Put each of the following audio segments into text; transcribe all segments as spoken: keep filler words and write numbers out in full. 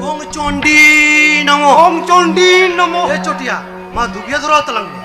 ᱳᱢ ᱪᱚᱱᱰᱤ ᱱᱚᱢᱚ। ᱳᱢ ᱪᱚᱱᱰᱤ ᱱᱚᱢᱚ। ᱮ ᱪᱚᱴᱤᱭᱟ, ᱢᱟ ᱫᱷᱩᱵᱤᱭᱟ ᱫᱷᱚᱨᱟᱣ ᱛᱟᱞᱟᱝ ᱢᱮ।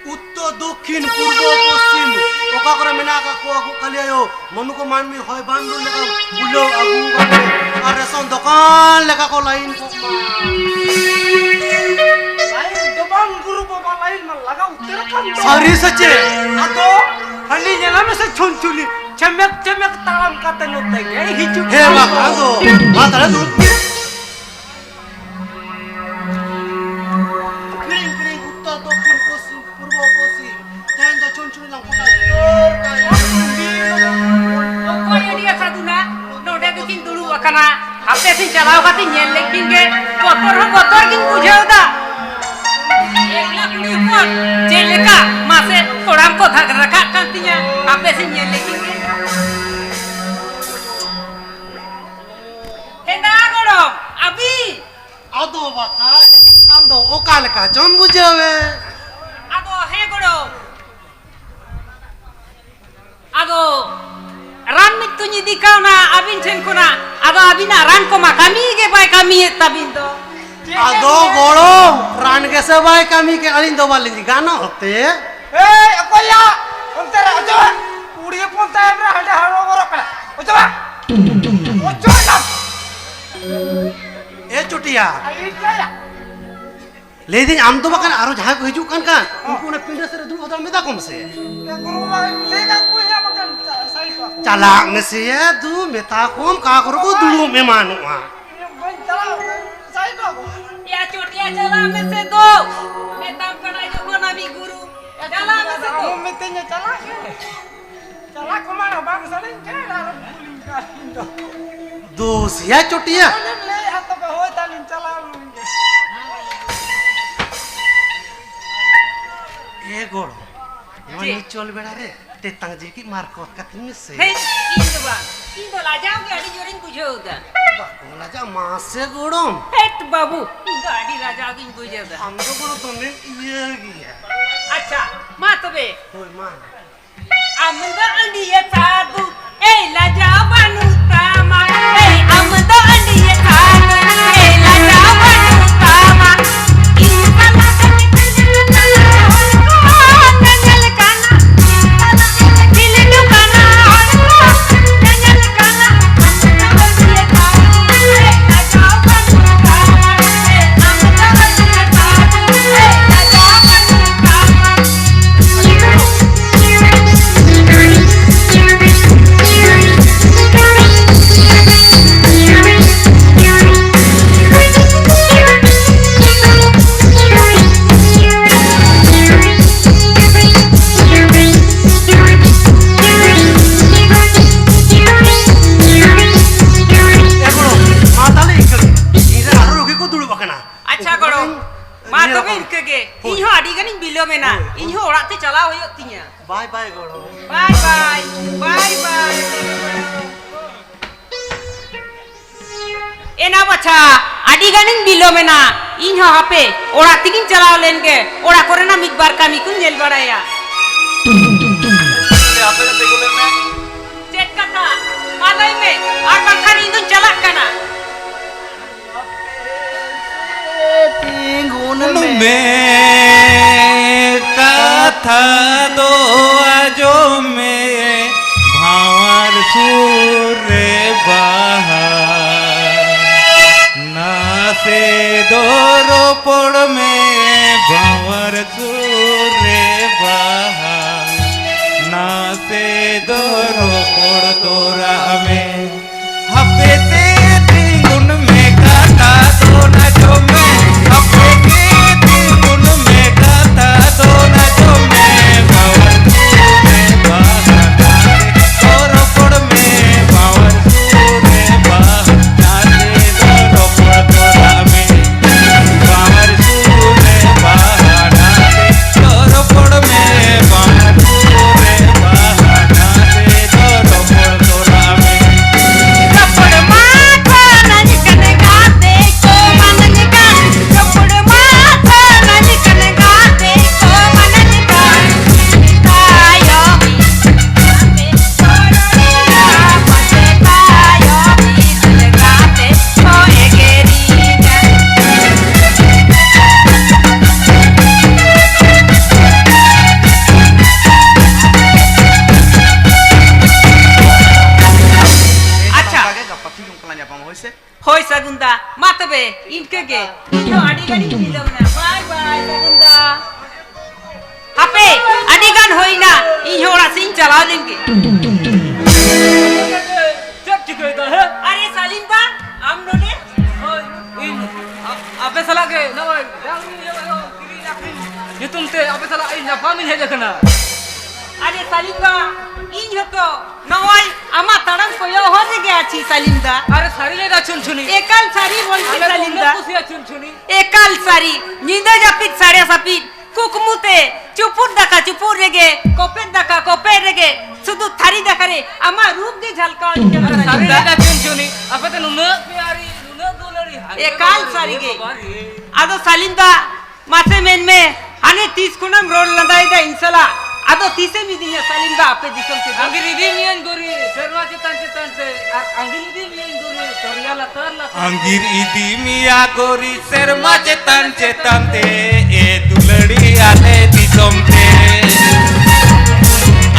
ᱩᱛᱛᱚᱨ, ᱫᱚᱠᱠᱷᱤᱱ, ᱯᱩᱨᱵᱚ, ᱯᱚᱥᱪᱤᱢ, ᱚᱠᱟ ᱠᱚᱨᱮ ᱢᱮᱱᱟᱜ ᱟᱠᱟᱫ ᱠᱚᱣᱟ ᱜᱚ ᱠᱟᱹᱞᱤ ᱟᱭᱳ, ᱢᱟᱹᱱᱩ ᱠᱚ ᱢᱟᱹᱱᱢᱤ ᱦᱚᱭ ᱵᱷᱟᱱᱰᱩᱞ ᱞᱮᱠᱟ ᱵᱩᱞᱟᱹᱣ ᱟᱹᱜᱩ ᱟᱠᱟᱫ ᱠᱚᱣᱟ ᱟᱨ ᱨᱮᱥᱚᱱ ᱫᱚᱠᱟᱱ ᱞᱮᱠᱟ ᱠᱚ ᱞᱟᱭᱤᱱ ᱠᱚᱜ ᱢᱟ᱾ ᱞᱟᱭᱤᱱ ᱫᱚ ᱵᱟᱝ ᱜᱩᱨᱩ ᱵᱟᱵᱟ, ᱞᱟᱭᱤᱱ ᱢᱟ ᱞᱟᱜᱟᱣ ᱩᱛᱟᱹᱨ ᱟᱠᱟᱱ ᱫᱚ᱾ ᱥᱟᱹᱨᱤ ᱥᱮ ᱪᱮᱫ? ᱟᱫᱚ ᱦᱟᱹᱱᱤ ᱧᱮᱞ ᱢᱮᱥᱮ ᱪᱷᱩᱱᱪᱷᱩᱱᱤ ᱪᱷᱮᱢᱮᱠ ᱪᱷᱮᱢᱮᱠ ᱛᱟᱲᱟᱢ ᱠᱟᱛᱮ ᱱᱚᱛᱮ ᱜᱮ ᱦᱤᱡᱩᱜ ᱦᱮᱸ ᱠᱟᱱ ᱵᱟᱠᱷᱟᱱ ᱫᱚ᱾ ᱫᱚ, ᱢᱟ ᱛᱟᱦᱞᱮ ᱫᱩᱲᱩᱵ ᱢᱮ᱾ ᱠᱤᱨᱤᱧ ᱠᱤᱨᱤᱧ ᱩᱛᱛᱚᱨ ᱫᱚᱠᱠᱷᱤᱱ ᱯᱚᱥᱪᱤᱢ ᱯᱩᱨᱵᱚ ᱯᱚᱥᱪᱤᱢ, ᱛᱮᱦᱮᱧ ᱫᱚ ᱪᱷᱩᱱ ᱪᱷᱩᱱᱤ ᱞᱟᱝ ᱠᱚᱴᱟ ᱩᱛᱟᱹᱨ ᱠᱟᱭᱟ᱾ ᱚᱠᱚᱭ ᱟᱹᱰᱤ ᱟᱥᱟ ᱫᱩᱱᱟ? ᱱᱚᱰᱮ ᱜᱮᱠᱤᱱ ᱫᱩᱲᱩᱵ ᱟᱠᱟᱱᱟ᱾ ᱦᱟᱯᱮ ᱥᱮᱧ ᱪᱟᱞᱟᱣ ᱠᱟᱛᱮ ᱧᱮᱞ ᱞᱮᱫ ᱠᱤᱱ ᱜᱮ, ᱵᱚᱛᱚᱨ ᱦᱚᱸ ᱵᱚᱛᱚᱨ ᱜᱤᱧ ᱵᱩᱡᱷᱟᱹᱣ ᱮᱫᱟ᱾ ᱮᱠᱞᱟ ᱠᱩᱲᱤ ᱦᱚᱯᱚᱱ ᱪᱮᱫ ᱞᱮᱠᱟ ᱢᱟᱥᱮ ᱠᱚᱲᱟᱢ ᱠᱚ ᱫᱷᱟᱠ ᱨᱟᱠᱟᱵ ᱠᱟᱱ ᱛᱤᱧᱟ᱾ ᱦᱟᱯᱮ ᱥᱮᱧ ᱧᱮᱞ ᱞᱮᱫ ᱠᱤᱱ ᱜᱮ᱾ ᱦᱮᱸᱫᱟ ᱜᱚᱲᱚᱢ, ᱟᱹᱵᱤ᱾ ᱟᱫᱚ ᱵᱟᱠᱷᱟᱡ, ᱟᱢ ᱫᱚ ᱚᱠᱟ ᱞᱮᱠᱟ ᱪᱚᱢ ᱵᱩᱡᱷᱟᱹᱣᱮ᱾ ᱟᱫᱚ ᱦᱮᱸ ᱜᱚᱲᱚᱢ, ᱟᱫᱚ ᱨᱟᱱ ᱢᱤᱫ ᱛᱩᱧ ᱤᱫᱤ ᱠᱟᱣᱱᱟ ᱟᱹᱵᱤᱱ ᱴᱷᱮᱱ ᱠᱷᱚᱱᱟᱜ, ᱟᱫᱚ ᱟᱹᱵᱤᱱᱟᱜ ᱨᱟᱱ ᱠᱚᱢᱟ ᱠᱟᱹᱢᱤ ᱜᱮ ᱵᱟᱭ ᱠᱟᱹᱢᱤᱭᱮᱫ ᱛᱟᱹᱵᱤᱱ ᱫᱚ᱾ ᱟᱫᱚ ᱜᱚᱲᱚᱢ, ᱨᱟᱱ ᱜᱮᱥᱮ ᱵᱟᱭ ᱠᱟᱹᱢᱤ ᱠᱮᱫ, ᱟᱹᱞᱤᱧ ᱫᱚ ᱵᱟᱹᱞᱤᱧ ᱜᱟᱱᱚᱜ ᱛᱮ᱾ ᱮᱭ, ᱚᱠᱚᱭᱭᱟ? ᱚᱱᱛᱮ ᱨᱮ ᱚᱪᱚᱜ ᱢᱮ᱾ ᱠᱩᱲᱤ ᱦᱚᱯᱚᱱ ᱛᱟᱭᱚᱢ ᱨᱮ ᱦᱟᱸᱰᱮ ᱦᱚᱨᱚᱵᱚᱨᱚᱜ ᱠᱟᱱᱟ᱾ ᱚᱪᱚᱜ ᱢᱮ᱾ ᱚᱪᱚᱜ ᱢᱮ᱾ ᱮ ᱪᱩᱴᱤᱭᱟ᱾ ᱟᱭ, ᱤᱧ ᱪᱟᱞᱟᱜ᱾ ᱞᱟᱹᱭᱫᱟᱹᱧ, ᱟᱢ ᱫᱚ ᱵᱟᱠᱷᱟᱱ ᱟᱨᱚ ᱡᱟᱦᱟᱸᱭ ᱠᱚ ᱦᱤᱡᱩᱜ ᱠᱟᱱ ᱠᱷᱟᱱ, ᱩᱱᱠᱩ ᱚᱱᱟ ᱯᱤᱸᱰᱟᱹ ᱥᱮᱫ ᱨᱮ ᱫᱩᱲᱩᱵ ᱦᱟᱛᱟᱲ ᱢᱮᱛᱟ ᱠᱚᱢ ᱥᱮ᱾ ᱮ ᱜᱩᱨᱩ ᱵᱟᱵᱟ, ᱞᱟᱹᱭ ᱠᱟᱜ ᱠᱚᱣᱟᱧ ᱦᱟᱸᱜ ᱵᱟᱠᱷᱟᱱ ᱥᱟᱭᱤᱰ ᱠᱚ᱾ ᱪᱟᱞᱟᱜ ᱢᱮᱥᱮ ᱭᱟ, ᱫᱩ ᱢᱮᱛᱟ ᱠᱚᱢ, ᱚᱠᱟ ᱠᱚᱨᱮ ᱠᱚ ᱫᱩᱲᱩᱵ ᱮᱢᱟᱱᱚᱜᱼᱟ᱾ ᱤᱧ ᱵᱟᱹᱧ ᱪᱟᱞᱟᱜᱼᱟ, ᱥᱟᱭᱤᱰ ᱠᱚ᱾ ᱭᱟ ᱪᱚᱴᱤᱭᱟ, ᱪᱟᱞᱟᱜ ᱢᱮᱥᱮ ᱫᱚ᱾ ᱢᱮᱛᱟᱢ ᱠᱟᱱᱟ ᱡᱚᱠᱷᱚᱱ ᱟᱢᱤᱡ ᱜᱩᱨᱩ᱾ ᱪᱟᱞᱟᱜ ᱢᱮᱥᱮ ᱫᱚ᱾ ᱟᱢᱮᱢ ᱢᱤᱛᱟᱹᱧᱟ ᱪᱟᱞᱟᱜ ᱜᱮ᱾ ᱪᱟᱞᱟᱜ ᱠᱚᱢᱟ ᱵᱟᱝ ᱥᱟᱱᱟᱧ ᱠᱟᱱ, ᱟᱨ ᱠᱩᱞᱤᱧ ᱠᱟᱱ ᱤᱧ ᱫᱚ᱾ ᱫᱩᱥᱤᱭᱟ ᱪᱚᱴᱤᱭᱟ᱾ ᱚᱱᱮᱢ ᱞᱟᱹᱭᱮᱫᱼᱟ ᱛᱚᱵᱮ, ᱦᱳᱭ ᱛᱟᱦᱞᱮᱧ ᱪᱟᱞᱟᱣ ᱞᱮᱱ ᱜᱮ᱾ ᱮ ᱜᱚᱲᱚᱢ, ᱱᱚᱣᱟ ᱪᱮᱫ? ᱱᱤᱪᱚᱞ ᱵᱮᱲᱟ ᱨᱮ ᱛᱮᱛᱟᱝ ᱡᱤᱞ ᱠᱤ ᱢᱟᱨᱠᱚᱛ ᱠᱟᱛᱮᱧ ᱢᱮᱥᱮ᱾ ᱦᱮᱸ, ᱤᱧ ᱫᱚ ᱵᱟᱝ, ᱤᱧ ᱫᱚ ᱞᱟᱡᱟᱣ ᱜᱮ ᱟᱹᱰᱤ ᱡᱳᱨᱤᱧ ᱵᱩᱡᱷᱟᱹᱣ ᱮᱫᱟ᱾ ᱵᱟᱠᱚ ᱞᱟᱡᱟᱜ ᱢᱟᱥᱮ ᱜᱚᱲᱚᱢ᱾ ᱦᱮᱴ ᱵᱟᱹᱵᱩ, ᱤᱧ ᱫᱚ ᱟᱹᱰᱤ ᱞᱟᱡᱟᱣ ᱜᱤᱧ ᱵᱩᱡᱷᱟᱹᱣ ᱮᱫᱟ᱾ ᱟᱢ ᱫᱚ ᱜᱚᱲᱚᱢ ᱫᱚᱢᱮᱢ ᱤᱭᱟᱹ ᱜᱮᱭᱟ᱾ ᱟᱪᱪᱷᱟ, ᱢᱟ ᱛᱚᱵᱮ᱾ ᱦᱳᱭ, ᱢᱟ᱾ ᱟᱢ ᱫᱚ ᱟᱹᱰᱤ ᱥᱟᱹᱫᱷᱩ, ᱮᱭ ᱞᱟᱡᱟᱣ ᱵᱟᱹᱱᱩᱜ ᱛᱟᱢᱟ᱾ ᱮᱭ ᱟᱢ ᱫᱚ ᱟᱹᱰᱤ ᱥᱟᱹᱫᱷᱩ, ᱮᱭ ᱞᱟᱡᱟᱣ ᱵᱟᱹᱱᱩᱜ ᱛᱟᱢᱟ᱾ ᱤᱧ ᱥᱟᱞᱟᱜ ᱮᱢ ᱠᱷᱮᱞ ᱠᱟᱱᱟ ᱦᱚᱲ ᱠᱚ ᱧᱮᱧᱮᱞ ᱠᱟᱱᱟ᱾ ᱤᱧ ᱥᱟᱞᱟᱜ ᱮᱢ ᱠᱷᱮᱞ ᱠᱟᱱᱟ ᱦᱚᱲ ᱠᱚ ᱧᱮᱧᱮᱞ ᱠᱟᱱᱟ᱾ ᱟᱢ ᱫᱚ ᱟᱹᱰᱤ ᱥᱟᱹᱫᱷᱩ, ᱮᱭ ᱞᱟᱡᱟᱣ ᱵᱟᱹᱱᱩᱜ ᱛᱟᱢᱟ᱾ ᱮᱭ ᱟᱢ ᱫᱚ ᱟᱹᱰᱤ ᱥᱟᱹᱫᱷᱩ, ᱮᱭ ᱞᱟᱡᱟᱣ ᱵᱟᱹᱱᱩᱜ ᱛᱟᱢᱟ᱾ ᱮ ᱜᱚᱲᱚᱢ, ᱢᱟ ᱛᱟᱦᱞᱮ ᱤᱱᱠᱟᱹ ᱜᱮ᱾ ᱤᱧ ᱨᱮᱱ ᱟᱨᱚ ᱨᱩᱜᱤ ᱠᱚ ᱫᱩᱲᱩᱵ ᱟᱠᱟᱱᱟ᱾ ᱟᱪᱪᱷᱟ ᱩᱱᱠᱩ ᱜᱚᱲᱚᱢ, ᱠᱚᱧ ᱢᱟ ᱧᱮᱞ ᱛᱚᱵᱮ ᱟᱠᱚᱣᱟ᱾ ᱤᱱᱠᱟᱹ ᱜᱮ᱾ ᱦᱳᱭ᱾ ᱤᱧ ᱦᱚᱸ ᱟᱹᱰᱤ ᱜᱟᱱᱤᱧ ᱵᱤᱞᱚᱢ ᱮᱱᱟ᱾ ᱦᱳᱭ, ᱦᱳᱭ᱾ ᱤᱧ ᱦᱚᱸ ᱚᱲᱟᱜ ᱛᱮ ᱪᱟᱞᱟᱣ ᱦᱩᱭᱩᱜ ᱛᱤᱧᱟ᱾ ᱵᱟᱭ ᱵᱟᱭ ᱜᱚᱲᱚᱢ᱾ ᱵᱟᱭ ᱵᱟᱭ, ᱵᱟᱭ ᱵᱟᱭ᱾ ᱮᱱᱟ ᱵᱟᱪᱷᱟ, ᱟᱹᱰᱤ ᱜᱟᱱᱤᱧ ᱵᱤᱞᱚᱢ ᱮᱱᱟ᱾ ᱤᱧ ᱦᱚᱸ ᱦᱟᱯᱮ ᱚᱲᱟᱜ ᱛᱮᱜᱤᱧ ᱪᱟᱞᱟᱣ ᱞᱮᱱ ᱜᱮ, ᱚᱲᱟᱜ ᱠᱚᱨᱮᱱᱟᱜ ᱢᱤᱫ ᱵᱟᱨ ᱠᱟᱹᱢᱤ ᱠᱚᱧ ᱧᱮᱞ ᱵᱟᱲᱟᱭᱟ᱾ ᱟᱯᱮ ᱫᱚ ᱛᱤᱸᱜᱩ ᱞᱮᱱ ᱢᱮ᱾ ᱪᱮᱫ ᱠᱟᱛᱷᱟ? ᱢᱟ ᱞᱟᱹᱭ ᱢᱮ, ᱟᱨ ᱵᱟᱝᱠᱷᱟᱱ ᱤᱧ ᱫᱚᱧ ᱪᱟᱞᱟᱜ ᱠᱟᱱᱟ᱾ ᱛᱤᱸᱜᱩᱱ ᱢᱮ᱾ ᱠᱟᱛᱷᱟ ᱫᱚ ᱟᱸᱡᱚᱢ ᱢᱮ, ᱵᱷᱟᱶᱟᱨ ᱥᱩᱨ ᱨᱮ ᱵᱟᱦᱟ᱾ ᱱᱟᱥᱮ ᱫᱚ ᱨᱚᱯᱚᱲ ᱢᱮ, ᱵᱷᱟᱶᱟᱨ ᱥᱩᱨ ᱨᱮ ᱵᱟᱦᱟ᱾ ᱱᱟᱥᱮ ᱫᱚ ᱨᱚᱯᱚᱲ ᱛᱚᱨᱟᱜ ᱢᱮ᱾ ᱦᱟᱯᱮ ᱛᱮ ᱛᱤᱸᱜᱩᱱ ᱢᱮ, ᱠᱟᱛᱷᱟ ᱫᱚ ᱱᱟᱡᱚᱢ ᱢᱮ᱾ ᱦᱟᱯᱮ ᱛᱮ ᱛᱤᱸᱜᱩᱱ ᱢᱮ, ᱠᱟᱛᱷᱟ ᱫᱚ ᱱᱟᱡᱚᱢ ᱢᱮ᱾ ᱵᱟᱣᱟᱨ ᱥᱩᱨ ᱨᱮ ᱵᱟᱦᱟ ᱱᱟᱥᱮ ᱫᱚ ᱨᱚᱯᱚᱲ ᱢᱮ᱾ ᱵᱟᱣᱟᱨ ᱥᱩᱨ ᱨᱮ ᱵᱟᱦᱟ ᱱᱟᱥᱮ ᱫᱚ ᱨᱚᱯᱚᱲ ᱛᱚᱨᱟᱜ ᱢᱮ᱾ ᱵᱟᱣᱟᱨ ᱥᱩᱨ ᱨᱮ ᱵᱟᱦᱟ ᱱᱟᱥᱮ ᱤᱱᱠᱟᱹ ᱜᱮ, ᱤᱧ ᱦᱚᱸ ᱟᱹᱰᱤ ᱜᱟᱱᱤᱧ ᱵᱤᱞᱚᱢ ᱮᱱᱟ᱾ ᱵᱟᱭ ᱵᱟᱭ, ᱥᱟᱹᱜᱩᱱ ᱫᱟ᱾ ᱦᱟᱯᱮ, ᱟᱹᱰᱤ ᱜᱟᱱ ᱦᱩᱭᱱᱟ, ᱤᱧ ᱦᱚᱸ ᱚᱲᱟᱜ ᱥᱮᱫ ᱤᱧ ᱪᱟᱞᱟᱣ ᱞᱮᱱ ᱜᱮ᱾ ᱪᱮᱫ ᱪᱤᱠᱟᱹᱭᱮᱫᱟ, ᱦᱮᱸ? ᱟᱨᱮ ᱥᱟᱞᱤᱢ ᱵᱟ, ᱟᱢ ᱱᱚᱰᱮ? ᱦᱳᱭ, ᱤᱧ ᱟ-, ᱟᱯᱮ ᱥᱟᱞᱟᱜ ᱜᱮ ᱱᱚᱜᱼᱚᱭ ᱰᱟᱝᱨᱤ ᱤᱭᱟᱹ, ᱤᱭᱟᱹ, ᱠᱤᱨᱤᱧ ᱟᱹᱠᱷᱨᱤᱧ ᱧᱩᱛᱩᱢ ᱛᱮ ᱟᱯᱮ ᱥᱟᱞᱟᱜ ᱤᱧ ᱧᱟᱯᱟᱢᱤᱧ ᱦᱮᱡ ᱟᱠᱟᱱᱟ᱾ ᱟᱨᱮ ᱥᱟᱞᱤᱢ ᱵᱟ, ᱤᱧ ᱦᱚᱸᱛᱚ ᱱᱚᱜᱼᱚᱭ ᱟᱢᱟᱜ ᱛᱟᱲᱟᱢ ᱠᱚᱭᱚᱜ ᱦᱚᱨ ᱨᱮᱜᱮ ᱟᱪᱷᱤ ᱥᱟᱞᱤᱢ ᱫᱟ᱾ ᱟᱨᱮ ᱥᱟᱹᱨᱤ ᱞᱟᱹᱭ ᱫᱟ ᱪᱷᱩᱱᱪᱷᱩᱱᱤ᱾ ᱮᱠᱟᱞ ᱥᱟᱹᱨᱤ ᱵᱚᱞᱛᱮ ᱟᱞᱮ ᱫᱚ ᱥᱟᱞᱤᱢ ᱩᱱᱟᱹᱜ ᱫᱟ᱾ ᱠᱩᱥᱤᱭᱟ ᱪᱷᱩᱱᱪᱷᱩᱱᱤ᱾ ᱮᱠᱟᱞ ᱥᱟᱹᱨᱤ, ᱧᱤᱫᱟᱹ ᱡᱟᱹᱯᱤᱫ ᱥᱟᱲᱮ ᱥᱟᱹᱯᱤᱫ, ᱠᱩᱠᱢᱩ ᱛᱮ ᱪᱩᱯᱩᱫ ᱫᱟᱠᱟ ᱪᱩᱯᱩᱫ ᱨᱮᱜᱮ, ᱠᱚᱯᱮᱫ ᱫᱟᱠᱟ ᱠᱚᱯᱮᱫ ᱨᱮᱜᱮ, ᱥᱩᱫᱷᱩ ᱛᱷᱟᱹᱨᱤ ᱫᱟᱠᱟ ᱨᱮ ᱟᱢᱟᱜ ᱨᱩᱯ ᱜᱮ ᱡᱷᱟᱞᱠᱟᱣ ᱤᱧ ᱠᱟᱱᱟ ᱟᱨᱮ ᱥᱟᱞᱤᱢ ᱥᱟᱹᱨᱤ ᱫᱟ᱾ ᱞᱟᱹᱭ ᱫᱟ ᱪᱷᱩᱱᱪᱷᱩᱱᱤ, ᱟᱯᱮ ᱫᱚ ᱱᱩᱱᱟᱹᱜ ᱯᱮ ᱟᱹᱨᱤ, ᱱᱩᱱᱟᱹᱜ ᱫᱩᱞᱟᱹᱲᱤ, ᱦᱟᱭ ᱮᱠᱟᱞ ᱵᱟᱵᱟ ᱨᱮ, ᱥᱟᱹᱨᱤ ᱜᱮ᱾ ᱵᱟᱵᱟ ᱨᱮ᱾ ᱟᱫᱚ ᱥᱟᱞᱤᱢ ᱫᱟ, ᱢᱟᱥᱮ ᱢᱮᱱ ᱢᱮ, ᱦᱟᱱᱮ ᱛᱤᱥ ᱠᱷᱚᱱᱮᱢ ᱨᱚᱲ ᱞᱟᱸᱫᱟᱭᱮᱫᱟ ᱤᱧ ᱥᱟᱞᱟᱜ? ᱟᱫᱚ ᱛᱤᱥᱮᱢ ᱤᱫᱤᱧᱟ ᱥᱟᱞᱤᱢ ᱫᱟ ᱟᱯᱮ ᱫᱤᱥᱚᱢ ᱛᱮ ᱫᱚ? ᱟᱸᱜᱤᱨ ᱤᱫᱤ ᱢᱤᱭᱟᱹᱧ ᱜᱳᱨᱤ, ᱥᱮᱨᱢᱟ ᱪᱮᱛᱟᱱ ᱪᱮᱛᱟᱱ ᱛᱮ, ᱟᱨ ᱟᱸᱜᱤᱨ ᱤᱫᱤ ᱢᱤᱭᱟᱹᱧ ᱜᱳᱨᱤ, ᱫᱚᱨᱭᱟ ᱞᱟᱛᱟᱨ ᱞᱟᱛᱟᱨ ᱛᱮ᱾ ᱟᱸᱜᱤᱨ ᱤᱫᱤ ᱢᱮᱭᱟ ᱜᱳᱨᱤ, ᱥᱮᱨᱢᱟ ᱪᱮᱛᱟᱱ ᱪᱮᱛᱟᱱ ᱛᱮ, ᱮ ᱫᱩᱞᱟᱹᱲᱤ ᱟᱞᱮ ᱫᱤᱥᱚᱢ ᱛᱮ᱾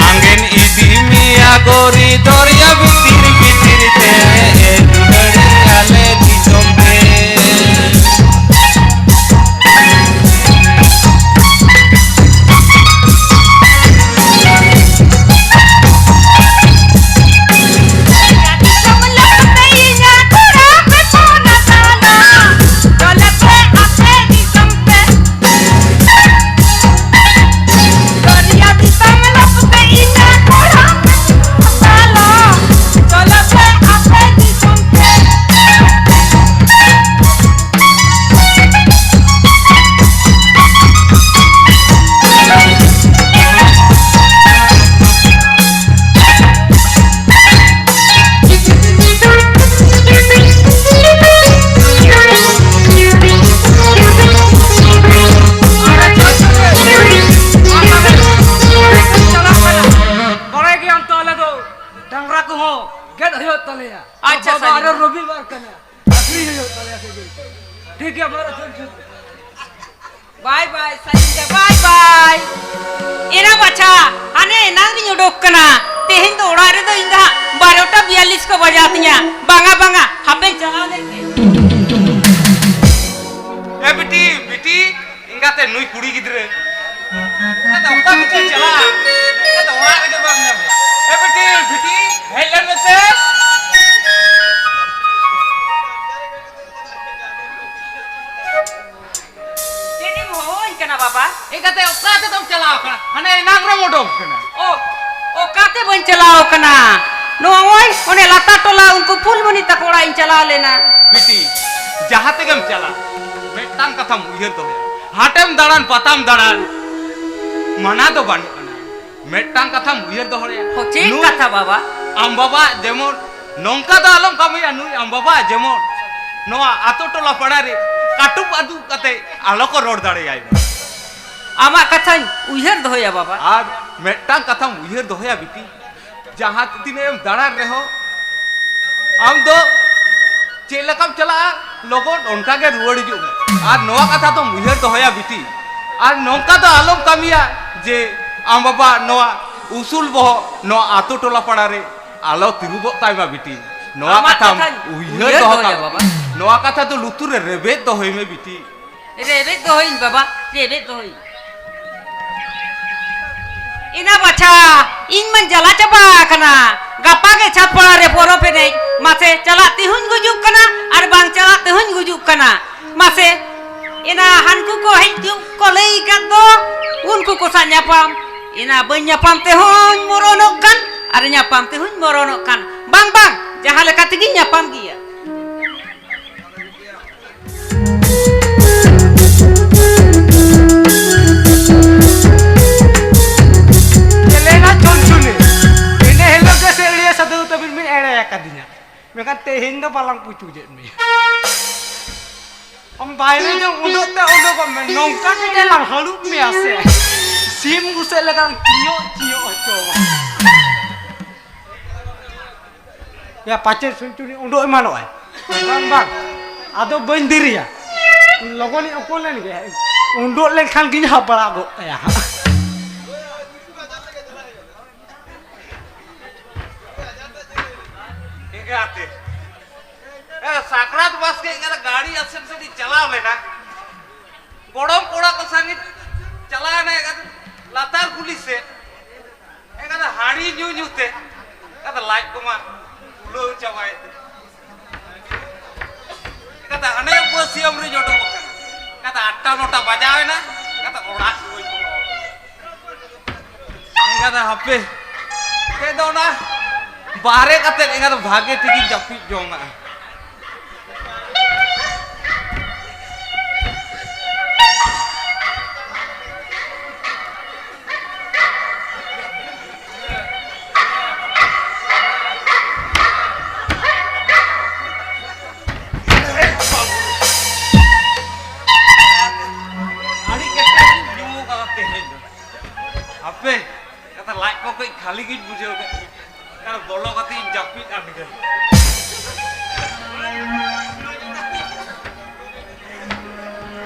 ᱟᱸᱜᱮᱱ ᱤᱫᱤ ᱢᱮᱭᱟ ᱜᱳᱨᱤ, ᱫᱚᱨᱭᱟ ᱵᱷᱤᱛᱤᱨ ᱵᱷᱤᱛᱤᱨ ᱛᱮ, ᱮ ᱫᱩᱞᱟᱹᱲᱤ ᱟᱞᱮ ᱫᱤᱥᱚᱢ ᱛᱮ᱾ ᱵᱟᱲᱟᱭ ᱜᱮᱭᱟᱢ ᱛᱚ, ᱟᱞᱮ ᱫᱚ ᱰᱟᱝᱨᱟ ᱠᱚᱦᱚᱸ ᱜᱮᱫ ᱦᱩᱭᱩᱜ ᱛᱟᱞᱮᱭᱟ᱾ ᱟᱪᱪᱷᱟ, ᱵᱟᱵᱟ, ᱥᱟᱹᱨᱤ ᱟᱨᱚ ᱜᱮ᱾ ᱨᱚᱵᱤᱵᱟᱨ ᱠᱟᱱᱟ, ᱟᱹᱠᱷᱨᱤᱧ ᱦᱩᱭᱩᱜ ᱛᱟᱞᱮᱭᱟ ᱥᱮ ᱪᱮᱫ? ᱴᱷᱤᱠ ᱜᱮᱭᱟ, ᱢᱟ ᱟᱨᱚ ᱪᱚᱞ, ᱪᱚᱞ᱾ ᱵᱟᱭ ᱵᱟᱭ, ᱥᱟᱞᱤᱢ ᱫᱟ, ᱵᱟᱭ ᱵᱟᱭ᱾ ᱮᱱᱟ ᱵᱟᱪᱷᱟ, ᱦᱟᱱᱮ ᱮᱱᱟᱝ ᱨᱤᱧ ᱚᱰᱚᱠ ᱠᱟᱱᱟ᱾ ᱛᱮᱦᱮᱧ ᱫᱚ ᱚᱲᱟᱜ ᱨᱮᱫᱚ ᱤᱧ ᱫᱚ ᱦᱟᱸᱜ ᱵᱟᱨᱚᱴᱟ ᱵᱤᱭᱟᱞᱞᱤᱥ ᱠᱚ ᱵᱟᱡᱟᱣ ᱛᱤᱧᱟ᱾ ᱵᱟᱝᱟ, ᱵᱟᱝᱟ, ᱦᱟᱯᱮᱧ ᱪᱟᱞᱟᱣ ᱞᱮᱱ ᱜᱮ᱾ ᱱᱩᱭ ᱠᱩᱲᱤ ᱜᱤᱫᱽᱨᱟᱹ᱾ ᱟᱫᱚ ᱚᱠᱟ ᱛᱮᱪᱚᱭ ᱪᱟᱞᱟᱜᱼᱟ? ᱟᱫᱚ ᱚᱲᱟᱜ ᱨᱮᱜᱮ ᱵᱟᱢ ᱧᱟᱢᱮᱭᱟ᱾ ᱮ ᱵᱤᱴᱤ, ᱵᱤᱴᱤ, ᱦᱮᱡ ᱞᱮᱱ ᱢᱮᱥᱮ᱾ ᱪᱮᱫ ᱮᱢ ᱦᱚᱦᱚᱣᱟᱹᱧ ᱠᱟᱱᱟ ᱵᱟᱵᱟ? ᱮ ᱜᱟᱛᱮ, ᱚᱠᱟ ᱛᱮᱫᱚᱢ ᱪᱟᱞᱟᱣ ᱠᱟᱱᱟ? ᱦᱟᱱᱮ ᱮᱱᱟᱝ ᱨᱮᱢ ᱚᱰᱚᱠ ᱠᱟᱱᱟ᱾ ᱚ, ᱚᱠᱟ ᱛᱮ ᱵᱟᱹᱧ ᱪᱟᱞᱟᱣ ᱠᱟᱱᱟ? ᱱᱚᱜᱼᱚᱭ ᱚᱱᱮ ᱞᱟᱛᱟᱨ ᱴᱚᱞᱟ ᱩᱱᱠᱩ ᱯᱷᱩᱞᱢᱚᱱᱤ ᱛᱟᱠᱚ ᱚᱲᱟᱜ ᱤᱧ ᱪᱟᱞᱟᱣ ᱞᱮᱱᱟ᱾ ᱵᱤᱴᱤ, ᱡᱟᱦᱟᱸ ᱛᱮᱜᱮᱢ ᱪᱟᱞᱟᱜ, ᱢᱤᱫᱴᱟᱝ ᱠᱟᱛᱷᱟᱢ ᱩᱭᱦᱟᱹᱨ ᱫᱚᱦᱚᱭᱟ᱾ ᱦᱟᱴᱮᱢ ᱫᱟᱬᱟᱱ, ᱯᱟᱛᱟᱢ ᱫᱟᱬᱟᱱ, ᱢᱟᱱᱟ ᱫᱚ ᱵᱟᱹᱱᱩᱜ ᱟᱱᱟ᱾ ᱢᱤᱫᱴᱟᱝ ᱠᱟᱛᱷᱟᱢ ᱩᱭᱦᱟᱹᱨ ᱫᱚᱦᱚᱭᱟ᱾ ᱦᱚ, ᱪᱮᱫ ᱱᱩᱭ ᱠᱟᱛᱷᱟ ᱵᱟᱵᱟ? ᱟᱢ ᱵᱟᱵᱟ ᱡᱮᱢᱚᱱ ᱱᱚᱝᱠᱟ ᱫᱚ ᱟᱞᱚᱢ ᱠᱟᱹᱢᱤᱭᱟ, ᱱᱩᱭ ᱟᱢ ᱵᱟᱵᱟ ᱡᱮᱢᱚᱱ ᱱᱚᱣᱟ ᱟᱛᱳ ᱴᱚᱞᱟ ᱯᱟᱲᱟ ᱨᱮ ᱠᱟᱹᱴᱩᱵ ᱟᱹᱫᱩᱜ ᱠᱟᱛᱮ ᱟᱞᱚ ᱠᱚ ᱨᱚᱲ ᱫᱟᱲᱮᱭᱟᱭ ᱢᱟ᱾ ᱟᱢᱟᱜ ᱠᱟᱛᱷᱟᱧ ᱩᱭᱦᱟᱹᱨ ᱫᱚᱦᱚᱭᱟ ᱵᱟᱵᱟ᱾ ᱟᱨ ᱢᱤᱫᱴᱟᱝ ᱠᱟᱛᱷᱟᱢ ᱩᱭᱦᱟᱹᱨ ᱫᱚᱦᱚᱭᱟ ᱵᱤᱴᱤ, ᱡᱟᱦᱟᱸ ᱛᱤᱱᱟᱹᱜ ᱮᱢ ᱫᱟᱬᱟᱱ ᱨᱮᱦᱚᱸ ᱟᱢ ᱫᱚ ᱪᱮᱫ ᱞᱮᱠᱟᱢ ᱪᱟᱞᱟᱜᱼᱟ, ᱞᱚᱜᱚᱱ ᱚᱱᱠᱟ ᱜᱮ ᱨᱩᱣᱟᱹᱲ ᱦᱤᱡᱩᱜ ᱢᱮ᱾ ᱟᱨ ᱱᱚᱣᱟ ᱠᱟᱛᱷᱟ ᱫᱚᱢ ᱩᱭᱦᱟᱹᱨ ᱫᱚᱦᱚᱭᱟ ᱵᱤᱴᱤ᱾ ᱟᱨ ᱱᱚᱝᱠᱟ ᱫᱚ ᱟᱞᱚᱢ ᱠᱟᱹᱢᱤᱭᱟ ᱡᱮ ᱟᱢ ᱵᱟᱵᱟ ᱱᱚᱣᱟ ᱩᱥᱩᱞ ᱵᱚᱦᱚᱜ ᱱᱚᱣᱟ ᱟᱛᱳ ᱴᱚᱞᱟ ᱯᱟᱲᱟ ᱨᱮ ᱟᱞᱚ ᱛᱤᱸᱜᱩ ᱜᱚᱫ ᱛᱟᱭ ᱢᱟ ᱵᱤᱴᱤ᱾ ᱱᱚᱣᱟ ᱟᱢᱟᱜ ᱠᱟᱛᱷᱟᱢ ᱠᱟᱛᱷᱟᱧ ᱩᱭᱦᱟᱹᱨ ᱩᱭᱦᱟᱹᱨ ᱫᱚᱦᱚ ᱫᱚᱦᱚᱭᱟ ᱠᱟᱜ ᱢᱮ᱾ ᱵᱟᱵᱟ᱾ ᱱᱚᱣᱟ ᱠᱟᱛᱷᱟ ᱫᱚ ᱞᱩᱛᱩᱨ ᱨᱮ ᱨᱮᱵᱮᱫ ᱫᱚᱦᱚᱭ ᱢᱮ ᱵᱤᱴᱤ᱾ ᱨᱮᱵᱮᱫ ᱫᱚᱦᱚᱭᱤᱧ ᱵᱟᱵᱟ, ᱨᱮᱵᱮᱫ ᱫᱚᱦᱚᱭᱤᱧ᱾ ᱮᱱᱟ ᱵᱟᱪᱷᱟ, ᱤᱧ ᱢᱟᱧ ᱡᱟᱞᱟ ᱪᱟᱵᱟ ᱟᱠᱟᱱᱟ᱾ ᱜᱟᱯᱟ ᱜᱮ ᱪᱷᱟᱛᱯᱟᱲᱟ ᱨᱮ ᱯᱚᱨᱚᱵᱽ ᱮᱱᱮᱡ᱾ ᱢᱟᱥᱮ, ᱪᱟᱞᱟᱜ ᱛᱮᱦᱚᱧ ᱜᱩᱡᱩᱜ ᱠᱟᱱᱟ ᱟᱨ ᱵᱟᱝ ᱪᱟᱞᱟᱜ ᱛᱮᱦᱚᱧ ᱜᱩᱡᱩᱜ ᱠᱟᱱᱟ᱾ ᱢᱟᱥᱮ, ᱮᱱᱟ ᱦᱟᱱᱠᱩ ᱠᱚ ᱦᱮᱡ ᱠᱚ ᱞᱟᱹᱭ ᱟᱠᱟᱫ ᱫᱚ, ᱩᱱᱠᱩ ᱠᱚ ᱥᱟᱶ ᱧᱟᱯᱟᱢ᱾ ᱮᱱᱟ ᱵᱟᱹᱧ ᱧᱟᱯᱟᱢ ᱛᱮᱦᱚᱧ ᱢᱚᱨᱚᱱᱚᱜ ᱠᱟᱱ ᱟᱨ ᱧᱟᱯᱟᱢ ᱛᱮᱦᱚᱧ ᱢᱚᱨᱚᱱᱚᱜ ᱠᱟᱱ᱾ ᱵᱟᱝ, ᱵᱟᱝ, ᱡᱟᱦᱟᱸ ᱞᱮᱠᱟ ᱛᱮᱜᱮᱧ ᱧᱟᱯᱟᱢ ᱜᱮᱭᱟ᱾ ᱪᱮᱞᱮᱱᱟ ᱪᱚᱞᱪᱩᱞᱤ, ᱤᱱᱟᱹ ᱦᱤᱞᱳᱜ ᱜᱮ ᱥᱮ ᱟᱹᱲᱤᱭᱟᱹ ᱥᱟᱹᱫᱷᱩ ᱛᱟᱹᱵᱤᱱ ᱵᱤᱱ ᱮᱲᱮ ᱟᱠᱟᱫᱤᱧᱟ, ᱢᱮᱱᱠᱷᱟᱱ ᱛᱮᱦᱮᱧ ᱫᱚ ᱵᱟᱞᱟᱝ ᱯᱩᱪᱩᱡᱮᱫ ᱢᱮᱭᱟ᱾ ᱟᱢ ᱵᱟᱭᱨᱮ ᱫᱚ ᱩᱰᱩᱠ ᱛᱮ ᱩᱰᱩᱠᱚᱜ ᱢᱮ, ᱱᱚᱝᱠᱟ ᱠᱟᱛᱮ ᱞᱟᱝ ᱦᱟᱹᱲᱩᱵ ᱢᱮᱭᱟ ᱥᱮ ᱥᱤᱢ ᱵᱩᱥᱟᱹᱜ ᱞᱮᱠᱟᱢ ᱪᱤᱭᱚᱜ ᱪᱤᱭᱚᱜ ᱦᱚᱪᱚ᱾ ᱭᱟ, ᱯᱟᱪᱮ ᱥᱩᱱᱪᱩᱨᱤ ᱩᱰᱩᱠ ᱮᱢᱟᱱᱚᱜᱼᱟᱭ᱾ ᱵᱟᱝ, ᱵᱟᱝ, ᱟᱫᱚ ᱵᱟᱹᱧ ᱫᱮᱨᱤᱭᱟ᱾ ᱞᱚᱜᱚᱱᱤᱧ ᱚᱠᱚᱞ ᱞᱮᱱ ᱜᱮ᱾ ᱩᱰᱩᱠ ᱞᱮᱱᱠᱷᱟᱱ ᱜᱤᱧ ᱦᱟᱯᱲᱟᱜ ᱜᱚᱫ ᱠᱟᱭᱟ ᱦᱟᱸᱜ᱾ ᱮᱸᱜᱟᱛᱮ, ᱮ, ᱥᱟᱠᱨᱟᱛ ᱵᱟᱥᱠᱮ ᱮᱸᱜᱟᱛᱮ ᱜᱟᱹᱲᱤ ᱟᱥᱮᱱ ᱥᱮᱫ ᱤᱧ ᱪᱟᱞᱟᱣ ᱞᱮᱱᱟ᱾ ᱜᱚᱲᱚᱢ ᱠᱚᱲᱟ ᱠᱚ ᱥᱟᱝ ᱤᱧ ᱪᱟᱞᱟᱣ ᱮᱱᱟ ᱮᱠᱟᱛᱮ ᱞᱟᱛᱟᱨ ᱠᱩᱞᱦᱤ ᱥᱮᱫ᱾ ᱮᱠᱟᱛᱮ ᱦᱟᱺᱰᱤ ᱧᱩ ᱧᱩ ᱛᱮ ᱮᱠᱟᱛᱮ ᱞᱟᱡ ᱠᱚᱢᱟ ᱯᱷᱩᱞᱟᱹᱣ ᱪᱟᱵᱟᱭᱮᱱ ᱛᱤᱧᱟ᱾ ᱮᱠᱟᱛᱮ ᱦᱟᱱᱮ ᱵᱟᱹᱥᱤᱭᱟᱹᱢ ᱨᱤᱧ ᱚᱰᱚᱠ ᱟᱠᱟᱱᱟ᱾ ᱮᱠᱟᱛᱮ ᱟᱴᱴᱟ ᱱᱚᱴᱟ ᱵᱟᱡᱟᱣ ᱮᱱᱟ᱾ ᱮᱠᱟᱛᱮ ᱚᱲᱟᱜ ᱨᱩᱣᱟᱹᱲ ᱠᱚ ᱮᱸᱜᱟ ᱫᱚ ᱦᱟᱯᱮ, ᱛᱮᱫᱚ ᱚᱱᱟ ᱵᱟᱦᱨᱮ ᱠᱟᱛᱮ ᱮᱸᱜᱟ ᱫᱚ ᱵᱷᱟᱜᱮ ᱴᱷᱤᱠᱤᱧ ᱡᱟᱹᱯᱤᱫ ᱡᱚᱝᱟᱜᱼᱟ᱾ ᱟᱹᱰᱤ ᱠᱮᱴᱮᱡ ᱤᱧ ᱧᱩ ᱠᱟᱫᱟ ᱛᱮᱦᱮᱧ ᱫᱚ᱾ ᱦᱟᱯᱮ, ᱠᱟᱛᱷᱟ ᱞᱟᱡ ᱠᱚ ᱠᱟᱹᱡ ᱠᱷᱟᱹᱞᱤ ᱜᱤᱧ ᱵᱩᱡᱷᱟᱹᱣ ᱠᱮᱫ᱾ ᱟᱨ ᱵᱚᱞᱚ ᱠᱟᱛᱮ ᱤᱧ ᱡᱟᱹᱯᱤᱫ ᱟᱫ ᱜᱮ᱾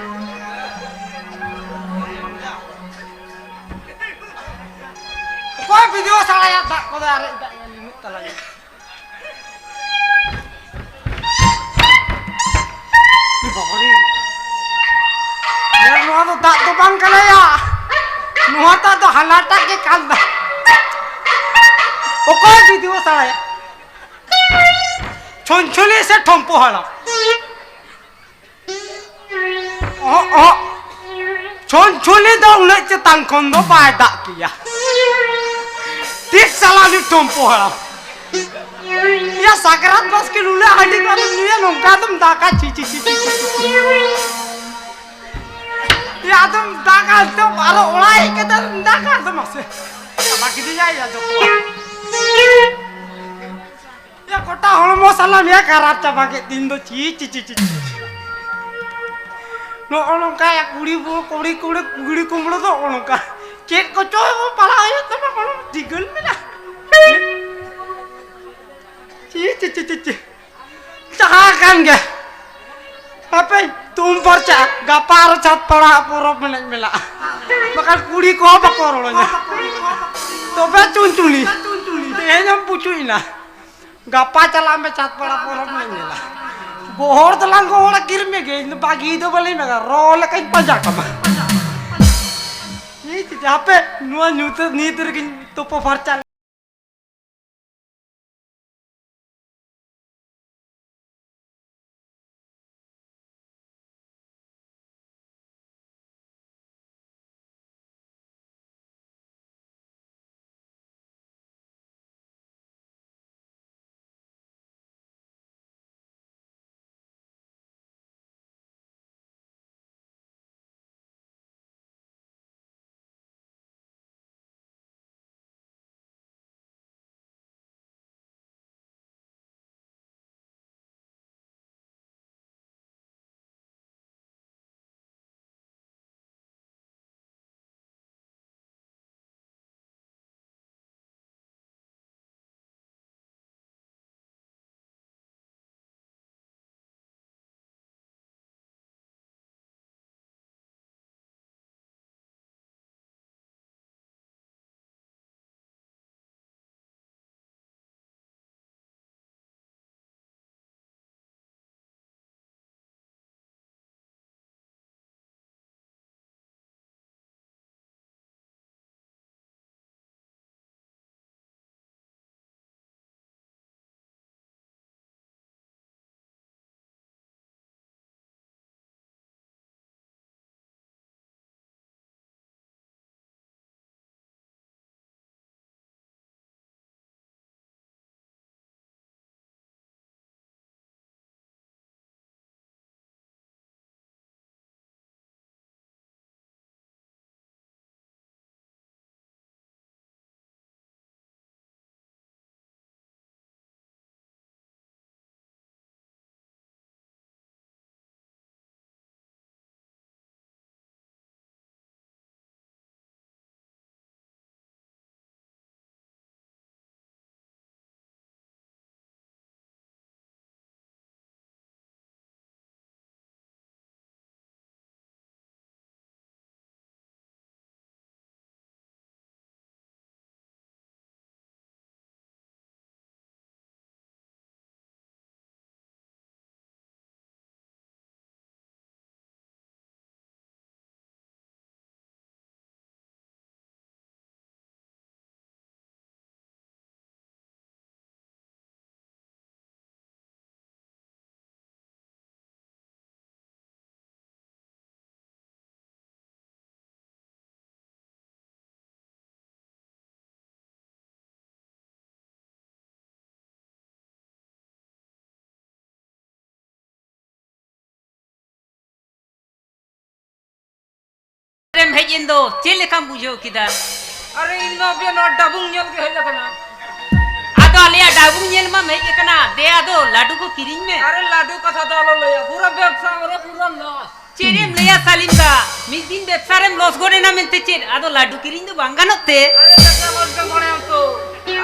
ᱚᱠᱚᱭ ᱵᱷᱤᱰᱤᱭᱳ ᱥᱟᱲᱟᱭᱟ? ᱫᱟᱜ ᱠᱚᱫᱚ ᱟᱨᱮᱡ ᱫᱟᱜ ᱧᱩ ᱛᱟᱞᱟᱝ᱾ ᱮ ᱵᱟᱵᱟᱨᱮ! ᱭᱟ, ᱱᱚᱣᱟ ᱫᱚ ᱫᱟᱜ ᱫᱚ ᱵᱟᱝ ᱠᱟᱱᱟ ᱭᱟ, ᱱᱚᱣᱟ ᱫᱟᱜ ᱫᱚ ᱦᱟᱱᱟᱴᱟᱜ ᱜᱮ ᱠᱟᱱ ᱫᱟ᱾ ᱚᱠᱚᱭ ᱵᱷᱤᱰᱤᱭᱳ ᱥᱟᱲᱟᱭᱟ? ᱪᱷᱚᱱᱪᱷᱚᱱᱤ ᱥᱮ ᱴᱷᱚᱢᱯᱚ ᱦᱟᱲᱟᱢ? ᱚᱦᱚᱸ, ᱚᱦᱚᱸ᱾ ᱪᱷᱚᱱ ᱪᱷᱚᱱᱤ ᱫᱚ ᱩᱱᱟᱹᱜ ᱪᱮᱛᱟᱱ ᱠᱷᱚᱱ ᱫᱚ ᱵᱟᱭ ᱫᱟᱜ ᱠᱮᱭᱟ᱾ ᱴᱷᱤᱠ ᱥᱟᱞᱟ ᱩᱱᱤ ᱴᱚᱢᱯᱚ ᱦᱟᱲᱟᱢ᱾ ᱭᱟ, ᱥᱟᱠᱨᱟᱛ ᱵᱟᱥᱠᱮ ᱱᱩᱱᱟᱹᱜ ᱦᱟᱺᱰᱤ ᱠᱚ ᱟᱫᱚᱢ ᱧᱩᱭᱟ, ᱱᱚᱝᱠᱟ ᱟᱫᱚᱢ ᱫᱟᱜᱟ, ᱪᱷᱤ, ᱪᱷᱤ, ᱪᱷᱤ, ᱪᱷᱤ, ᱪᱷᱤ᱾ ᱭᱟ, ᱟᱫᱚᱢ ᱫᱟᱜᱟ, ᱟᱫᱚᱢ ᱟᱨᱚ ᱚᱲᱟᱜ ᱦᱮᱡ ᱠᱟᱛᱮ ᱟᱫᱚᱢ ᱫᱟᱜᱟ, ᱟᱫᱚ ᱢᱟᱥᱮ᱾ ᱪᱟᱵᱟ ᱠᱤᱫᱤᱧᱟᱭ ᱭᱟ ᱡᱚᱛᱚᱣᱟᱜ᱾ ᱭᱟ, ᱜᱚᱴᱟ ᱦᱚᱲᱢᱚ ᱥᱟᱱᱟᱢ ᱭᱟ ᱠᱷᱟᱨᱟᱯ ᱪᱟᱵᱟ ᱠᱮᱫ ᱛᱤᱧ ᱫᱚ᱾ ᱪᱤ, ᱪᱤ, ᱪᱤ, ᱪᱤ, ᱪᱤ᱾ ᱱᱚᱜᱼᱚ ᱱᱚᱝᱠᱟ ᱭᱟ, ᱠᱩᱲᱤ ᱵᱚ-, ᱠᱩᱲᱤ, ᱠᱩᱲᱤ, ᱠᱩᱲᱤ ᱠᱩᱢᱵᱽᱲᱩ ᱫᱚ ᱱᱚᱜᱼᱚ ᱱᱚᱝᱠᱟ᱾ ᱪᱮᱫ ᱠᱚᱪᱚ ᱯᱟᱲᱦᱟᱣ ᱦᱩᱭᱩᱜ ᱛᱟᱢᱟ, ᱠᱳᱱᱳ ᱴᱷᱤᱠᱟᱹᱱ ᱢᱮᱱᱟᱜᱼᱟ? ᱪᱤ, ᱪᱤ, ᱪᱤ, ᱪᱤ, ᱪᱤ᱾ ᱡᱟᱦᱟᱸ ᱠᱟᱱ ᱜᱮ᱾ ᱦᱟᱯᱮ, ᱛᱩᱢ ᱯᱷᱟᱨᱪᱟ, ᱜᱟᱯᱟ ᱟᱨᱚ ᱪᱷᱟᱛ ᱯᱟᱲᱟ ᱯᱚᱨᱚᱵᱽ ᱮᱱᱮᱡ ᱢᱮᱞᱟᱜᱼᱟ᱾ ᱵᱟᱠᱷᱟᱱ ᱠᱩᱲᱤ ᱠᱚᱦᱚᱸ ᱵᱟᱠᱚ ᱨᱚᱲᱟᱹᱧᱟ᱾ ᱛᱚᱵᱮ ᱪᱩᱱᱪᱩᱱᱤ, ᱛᱮᱦᱮᱧ ᱮᱢ ᱯᱩᱪᱩᱡ ᱮᱱᱟ᱾ ᱜᱟᱯᱟ ᱪᱟᱞᱟᱜ ᱢᱮ ᱪᱟᱸᱫᱽᱯᱟᱲᱟ ᱯᱚᱨᱚᱵᱽ ᱞᱮ ᱧᱮᱞᱟ᱾ ᱜᱚᱦᱚᱲ ᱫᱚᱞᱟᱝ ᱜᱚᱦᱚᱲᱟ ᱠᱤᱨᱢᱮ ᱜᱮ, ᱤᱧ ᱫᱚ ᱵᱟᱹᱜᱤ ᱫᱚ ᱵᱟᱹᱞᱤᱧ ᱢᱮᱱᱟ, ᱨᱚ ᱞᱮᱠᱟᱧ ᱯᱟᱸᱡᱟ ᱠᱟᱢᱟ᱾ ᱤᱧ ᱪᱮᱫ ᱦᱟᱯᱮ ᱱᱚᱣᱟ ᱧᱩᱛᱟᱹ ᱱᱤᱛ ᱨᱮᱜᱮᱧ ᱛᱩᱯᱩ ᱯᱷᱟᱨᱪᱟ᱾ ᱦᱮᱡ ᱮᱱ ᱫᱚ, ᱪᱮᱫ ᱞᱮᱠᱟᱢ ᱵᱩᱡᱷᱟᱹᱣ ᱠᱮᱫᱟ? ᱟᱨᱮ, ᱤᱧ ᱢᱟ ᱟᱯᱮ ᱱᱚᱣᱟ ᱰᱟᱵᱩᱝ ᱧᱮᱞ ᱜᱮ ᱦᱮᱡ ᱟᱠᱟᱱᱟ᱾ ᱟᱫᱚ ᱟᱞᱮᱭᱟᱜ ᱰᱟᱵᱩᱝ ᱧᱮᱞ ᱢᱟᱢ ᱦᱮᱡ ᱟᱠᱟᱱᱟ, ᱫᱮ ᱟᱫᱚ ᱞᱟᱹᱰᱩ ᱠᱚ ᱠᱤᱨᱤᱧ ᱢᱮ᱾ ᱟᱨᱮ, ᱞᱟᱹᱰᱩ ᱠᱟᱛᱷᱟ ᱫᱚ ᱟᱞᱚ ᱞᱟᱹᱭᱟ, ᱯᱩᱨᱟᱹ ᱵᱮᱵᱽᱥᱟ ᱢᱟᱱᱮ ᱯᱩᱨᱟᱹ ᱞᱚᱥ᱾ ᱪᱮᱫ ᱮᱢ ᱞᱟᱹᱭᱟ ᱥᱟᱞᱤᱢ ᱫᱟ, ᱢᱤᱫ ᱫᱤᱱ ᱵᱮᱵᱽᱥᱟ ᱨᱮᱢ ᱞᱚᱥ ᱜᱚᱫ ᱮᱱᱟ ᱢᱮᱱᱛᱮ ᱪᱮᱫ ᱟᱫᱚ ᱞᱟᱹᱰᱩ ᱠᱤᱨᱤᱧ ᱫᱚ ᱵᱟᱝ ᱜᱟᱱᱚᱜ ᱛᱮ? ᱟᱨᱮ, ᱵᱮᱵᱽᱥᱟ ᱞᱚᱥ ᱜᱮ ᱢᱚᱱᱮᱭᱟᱢ ᱛᱚ,